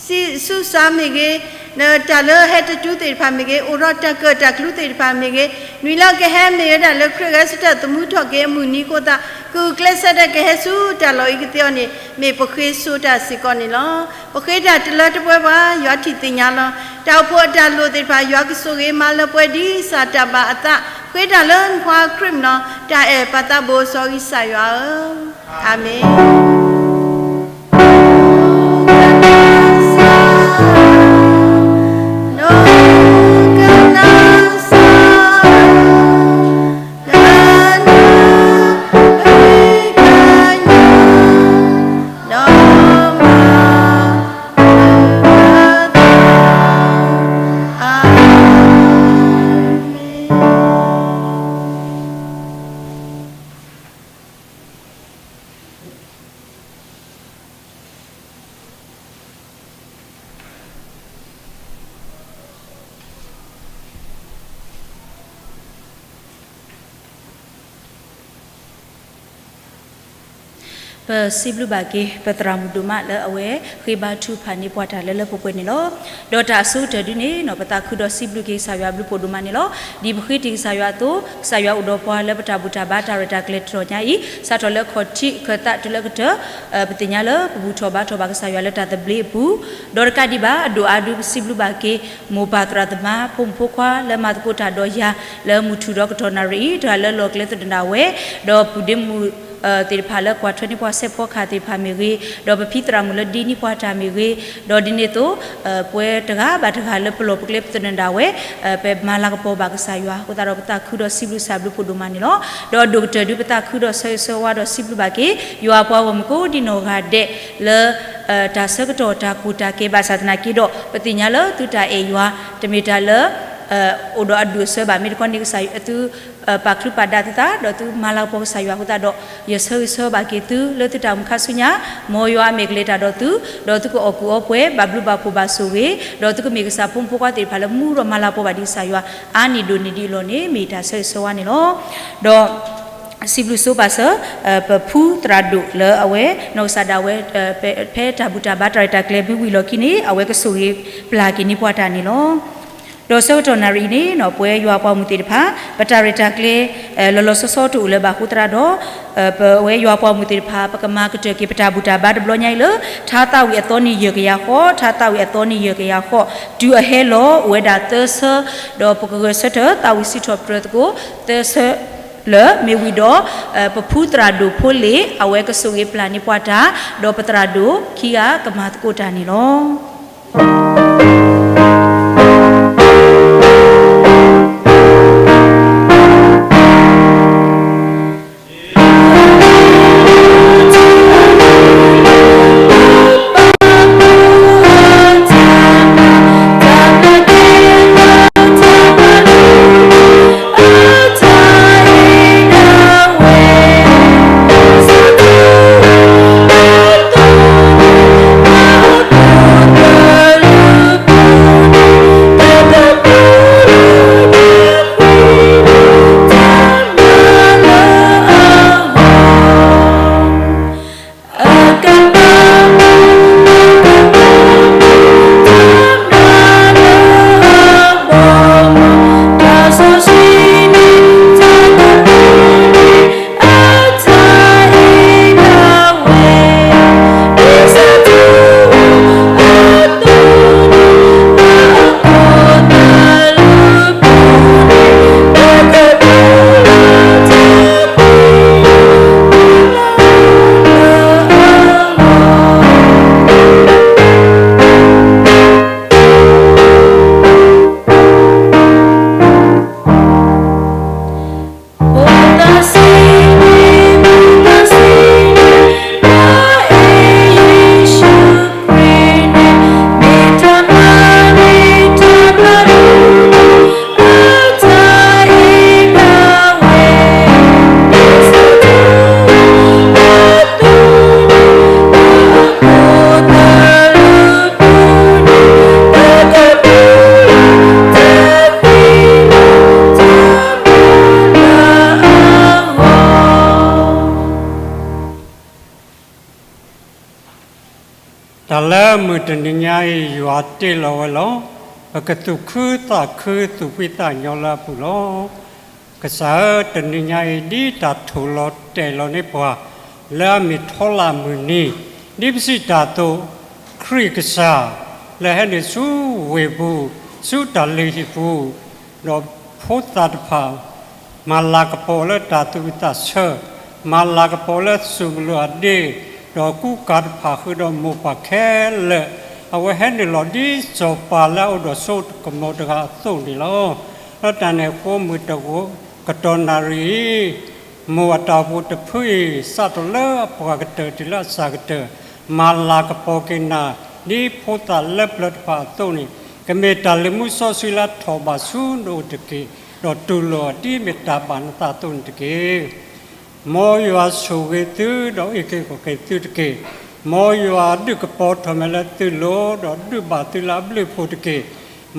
ၢ်. ဆူးဆါမ့ၢ်ဂ့ၤ, တၢ်လၢဟဲတတုၤသ့ၣ်တဖၣ်မ့ၢ်ဂ့ၤ, အိၣ်ဒီးတၢ်ကၢၣ်တၢ်ကျူသ့ၣ်တဖၣ်မ့ၢ်ဂ့ၤ, နံၤလၢကဟဲမ့ၢ်ဝဲဒၣ်လၢခရံာ်ဂဲၤဆၢထၢၣ်သမူထီၣ်က့ၤအမုၢ်နံၤအဃိသတး ကဂုာ်ကျဲးစၢးဒီးကဟဲဆူတၢ်လီၢ်အံၤကသ့အီၤန့ၣ် မ့ၢ်ပဃ့ဆိတၢ်စ့ၢ်ကီးန့ၣ်လီၤ. ပဃ့တၢ်တလၢတပှဲၤဘၣ် ယွၤထံၣ်သ့ၣ်ညါလီၤ. တၢ်အိၣ်ဖှိၣ်အတၢ်လိၣ်သ့ၣ်တဖၣ် ယွၤကဆိၣ်ဂ့ၤမၤလၢပှဲၤဒ်စၢ်တၢ်ဘၣ်အသး ဃ့တၢ်လၢနဖိခွါခရံာ်မံၤလီၤ. တၢ်အဲၣ်ပၢ်သးဘိစီဆှံကစၢ်ယွၤဧၢ, အၤမ့ၣ်.ပစံးဘျုးဘၣ်က့ၤ ပသရၣ်မုၣ်ဒိၣ်မးလၢအဝဲဃ့ဘါထုကဖၣ်န့ၢ်ပှၤတၢ်လၢလၢပှဲၤပှဲၤန့ၣ်လီၤ. ဒီးတၢ်အဆိကတၢၢ်ဒုန့ၣ်နီၤ ပသးခုဒီးစံးဘျုးက့ၤကစၢ်ယွၤအဘျုးဖးဒိၣ်မးန့ၣ်လီၤ. ဒ်ပဃ့တ့ၢ်ကစၢ်ယွၤအသိး ကစၢ်ယွၤအိၣ်ဒီးပှၤလၢပတၢ်ဘူၣ်တၢ်ဘါတၢ်ရဲၣ်တၢ်ကျဲၤတတီၤညါအံၤ စးထီၣ်လၢခီၣ်ထံးခၢၣ်သးတုၤလၢကတၢၢ် ပသ့ၣ်ညါလၢပဘူၣ်ထီၣ်ဘါထီၣ်ဘၣ်ကစၢ်ယွၤလၢတၢ်သဘျ့အပူၤ ဒီးတကးဒံးဘၣ် အဒိၣ်အါဒု ပစံးဘျုးဘၣ်က့ၤ မိၢ်ပၢ်သရၣ်သမါ ဖိမုၣ်ဖိခွါလၢမၤသကိးတၢ်ဒီးယၤ လၢမုၢ်ထူၣ်ဒီးကတီၢ်နၣ်ရံၣ်အံၤ တဂၤလၢလီၢ်ကျဲသနၢၣ်ဒၣ်ဝဲ ဒီးပုၢ်ဒ့မုၣ်သ့ၣ်တဖၣ်လၢကွၢ်ထွဲန့ၢ် ပှၤစဲးဖီကဟၣ်သ့ၣ်တဖၣ်မ့ၢ်ဂ့ၤ, ဒီးပဖံသရၣ်မုၣ်လၢဒ်န့ၣ်ပှၤတၢ်မ့ၢ်ဂ့ၤ, ဒီးဒ်န့ၣ်အသိး ပဝဲတဂၤဘၣ်တဂၤလၢပလီၢ်ပကျဲပသနၢၣ်ဒၣ်ဝဲ ပမၤလၤကပီၤဘၣ်ကစၢ်ယွၤအဃိသတးဒီး ပသးခုဒီးစံးဘျုးကစၢ်ဘျုးဖးဒိၣ်မးန့ၣ်လီၤ. ဒီးအဒိၣ်ကတၢၢ်ဒု ပသးခုဒီးဆၢဂ့ၤဆၢဝါဒီးစံးဘျုးဘၣ်က့ၤ ယွၤအပှၤဂီၢ်မုၢ်ကိးဒံနီၢ်ဂၤဒဲးလၢ တၢ်ဆၢကတီၢ်တၢ်ကူၣ်တၢ်ကဲဘၣ်ဆၣ်သနာ်က့ဒီး ပသ့ၣ်ညါလၢသုတၢ်အဲၣ်ယွၤ တမ့ၢ်တၢ်လၢ အိၣ်ဒီးအဒူၣ်အဆၢဘၣ် မ့ၢ်တခီန့ၣ်ကစၢ်ယွၤ သုပာ်ချုးပာ်ဒၣ်သုသး ဒီးသုမၤလၤကပီၤကစၢ်ယွၤအဃိသတးဒီး ယဆၢဂ့ၤဆၢဝါဘၣ်က့ၤသုလၢသုတၢ်အိၣ်မူခါဆူညါ မ်ယွၤအမဲာ်ကလဲၤတၢ်ဒီးသု ဒီးသုကအီၣ်ကူၣ်အီပှဲၤ ဘၣ်ဘျုးဘၣ်ဖှိၣ်ဘၣ်ဆိၣ်ဂ့ၤ ဒီးသုကမ့ၢ်ကစၢ်ဖိမုၣ်ဖိခွါသ့ၣ်တဖၣ်လၢမူဒီးမၤလၤကပီၤဘၣ်ဒံးကစၢ်ယွၤ အါန့ၢ်ဒိၣ်န့ၢ်ဒံးအလီၢ်န့ၣ် မ့ၢ်တၢ်ဆၢဂ့ၤဆၢဝါန့ၣ်လီၤ. ဒီး စံးဘျုးဆိပာ်စၢၤ ပဖုသရၣ်ဒိၣ်လၢအဝဲ နီၢ်ကစၢ်ဒၣ်ဝဲ ဖဲတၢ်ဘူၣ်တၢ်ဘါတၢ်ရဲၣ်တၢ်ကျဲၤမ့ၢ်ဝံၤလီၢ်ခံန့ၣ် အဝဲကဆိၣ်ဂ့ၤပျၢ်က့ၤန့ၢ်ပှၤတၢ်န့ၣ်လီၤ. ဒီးဆၢကတီၢ်နၣ်ရံၣ်အံၤန့ၣ် ပဝဲယွၤပှၤမုၢ်သ့ၣ်တဖၣ် ပတၢ်ရဲၣ်တၢ်ကျဲၤ လီၤလီၤဆီဆီတအိၣ်လၢၤဘၣ်အဃိသတးဒီး ပဝဲယွၤပှၤမုၢ်သ့ၣ်တဖၣ် ပကမၤကတၢၢ်က့ၤပတၢ်ဘူၣ်တၢ်ဘါတဘျီညါအံၤလၢ ထါသးဝံၣ်အသီနံၤယဲၢ်ကယၤဃီ, ထါသးဝံၣ်အသီနံၤယဲၢ်ကယၤဃီ တုၤအဟဲလီၤအိၣ်ဝဲဒၣ်သၢဆၢ, ဒီးပကဂဲၤဆၢထၢၣ်သးဝံၣ်စံးထီၣ်ပတြၢၤသကိး သၢဆၢ လၢမ့ၢ်ဝံၤဒီး ပဖုသရၣ်ဒိၣ်ဖိလ့ၣ် အဝဲကဆိၣ်ဂ့ၤပျၢ်န့ၢ်ပှၤတၢ်, ဒီးပသရၣ်ဒိၣ်ခံဂၤကမၤသကိးတၢ်န့ၣ်လီၤ. တၢ်လၢမုၢ်တနံၤညါအံၤ ယွၤတ့လီၤဝဲလီၤ. ပကသူၣ်ခုသးခု သူၣ်ဖှံသးညီလၢအပူၤလီၤ. ကစၢ်ဧၢ, တနံၤညါအံၤ ဒ်တၢ်ထိၣ်လီၤတဲာ်လီၤန့ၢ်ပှၤ လၢအမ့ၢ်ထီလၣ်မုၢ်နံၤ, ဒ်ပစံးတၢ်အသိး, ခရံာ်ကစၢ် လၢဟဲနုာ်ဆူဝ့ၢ်ပူၤ, ဆူတၢ်လုၢ်ဟံၣ်ပူၤ, ဒီးဖိသၣ်တဖၣ် မၤလၤကပီၤလၢတၢ်သူၣ်ဝံၣ်သးဆၢ, မၤလၤကပီၤလၢသူၣ်ကလိာ်အဒ့, ဒီးကူကၤတဖၣ်ဃုာ်ဒီးမိၢ်ပၢ်ခဲလၢာ်, အဝဲဟဲနုာ်လီၤဒ်စီၤပၤလၢအအိၣ်ဒီးစိကမီၤတဂၤအသိးန့ၣ်လီၤ. လၢတၢ်န့ၣ်အဃိ မုၢ်တဂီၤကတီၢ်နၣ်ရံၣ်အံၤ မိၢ်အတၢ်အိၣ်ဖှိၣ်တဖုအံၤ စးထီၣ်လၢအပှၢ်ကတၢၢ်တုၤလၢအစှၤကတၢၢ် မၤလၤကပီၤက့ၤနၤ ဒ်ဖိသၣ်လၢပျၢၤတဖၣ်အသိးန့ၣ်, ကမ့ၢ်တၢ်လုၢ်မူစီဆှံလၢအထီၣ်ဘၣ်ဆူနအိၣ်တက့ၢ်, ဒီးတူၢ်လိာ်အီၤဒ်မ့ၢ်တၢ်ဘၣ်နသးအသိးန့ၣ်တက့ၢ်. မ်ယွၤဆိၣ်ဂ့ၤသု ဒီးအုၣ်က့ၤခီၣ်က့ၤသုတက့ၢ်. မ်ယွၤဒုးကပီၤထီၣ်မဲာ်လၢသုလိၤ, ဒီးဒုးဘၣ်သုလၢအဘျုးအဖှိၣ်တက့ၢ်.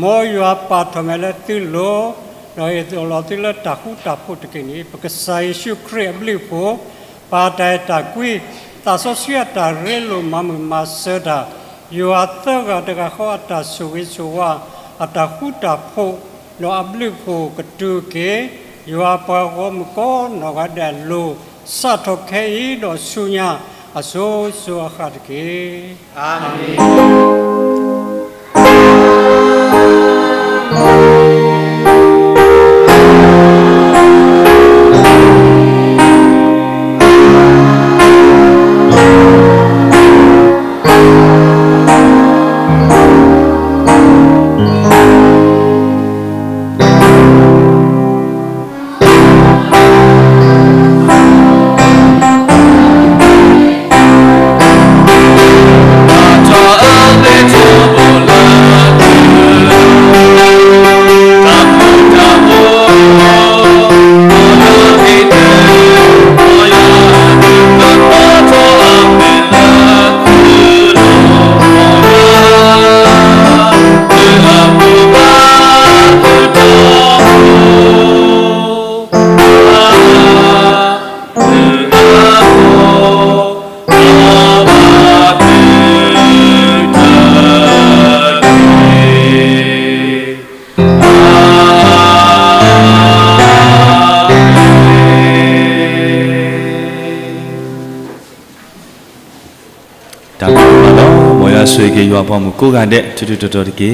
မ်ယွၤပာ်ထီၣ်မဲာ်လၢသုလိၤ, ဒီးအ့ၣ်လိာ်သုလၢတၢ်ဃူတၢ်ဖိးတက့ၢ်န့ၣ်, ပကစၢ်ယ့ၣ်ၡူးခရံာ်အဘျုးအဖှိၣ်, ပၢ်တၢ်အဲၣ်တၢ်ကွံ, သးစီဆှံအတၢ်ရ့လိာ်မၤမုာ်မၤစၢၤတၢ်, ယွၤသၢဂၤတဂၤဃီအတၢ်ဆိၣ်ဂ့ၤဆိၣ်ဝါ, အတၢ်ဃူတၢ်ဖိး, ဒီးအဘျုးအဖှိၣ်ကတုၤက့ၤ ယွၤပှၤဂီၢ်မုၢ်ကိးနီၢ်ဂၤဒဲးအလိၤ, စးထီၣ်ခဲအံၤဒီးဆူညါ အစိၤစိၤအဃၣ်တက့ၢ်. အၤမ့ၣ်. ပှၤပိာ်မုၣ်ကိးဂၤဒဲး ထူးထူးတီၤတီၤတက့ၢ်.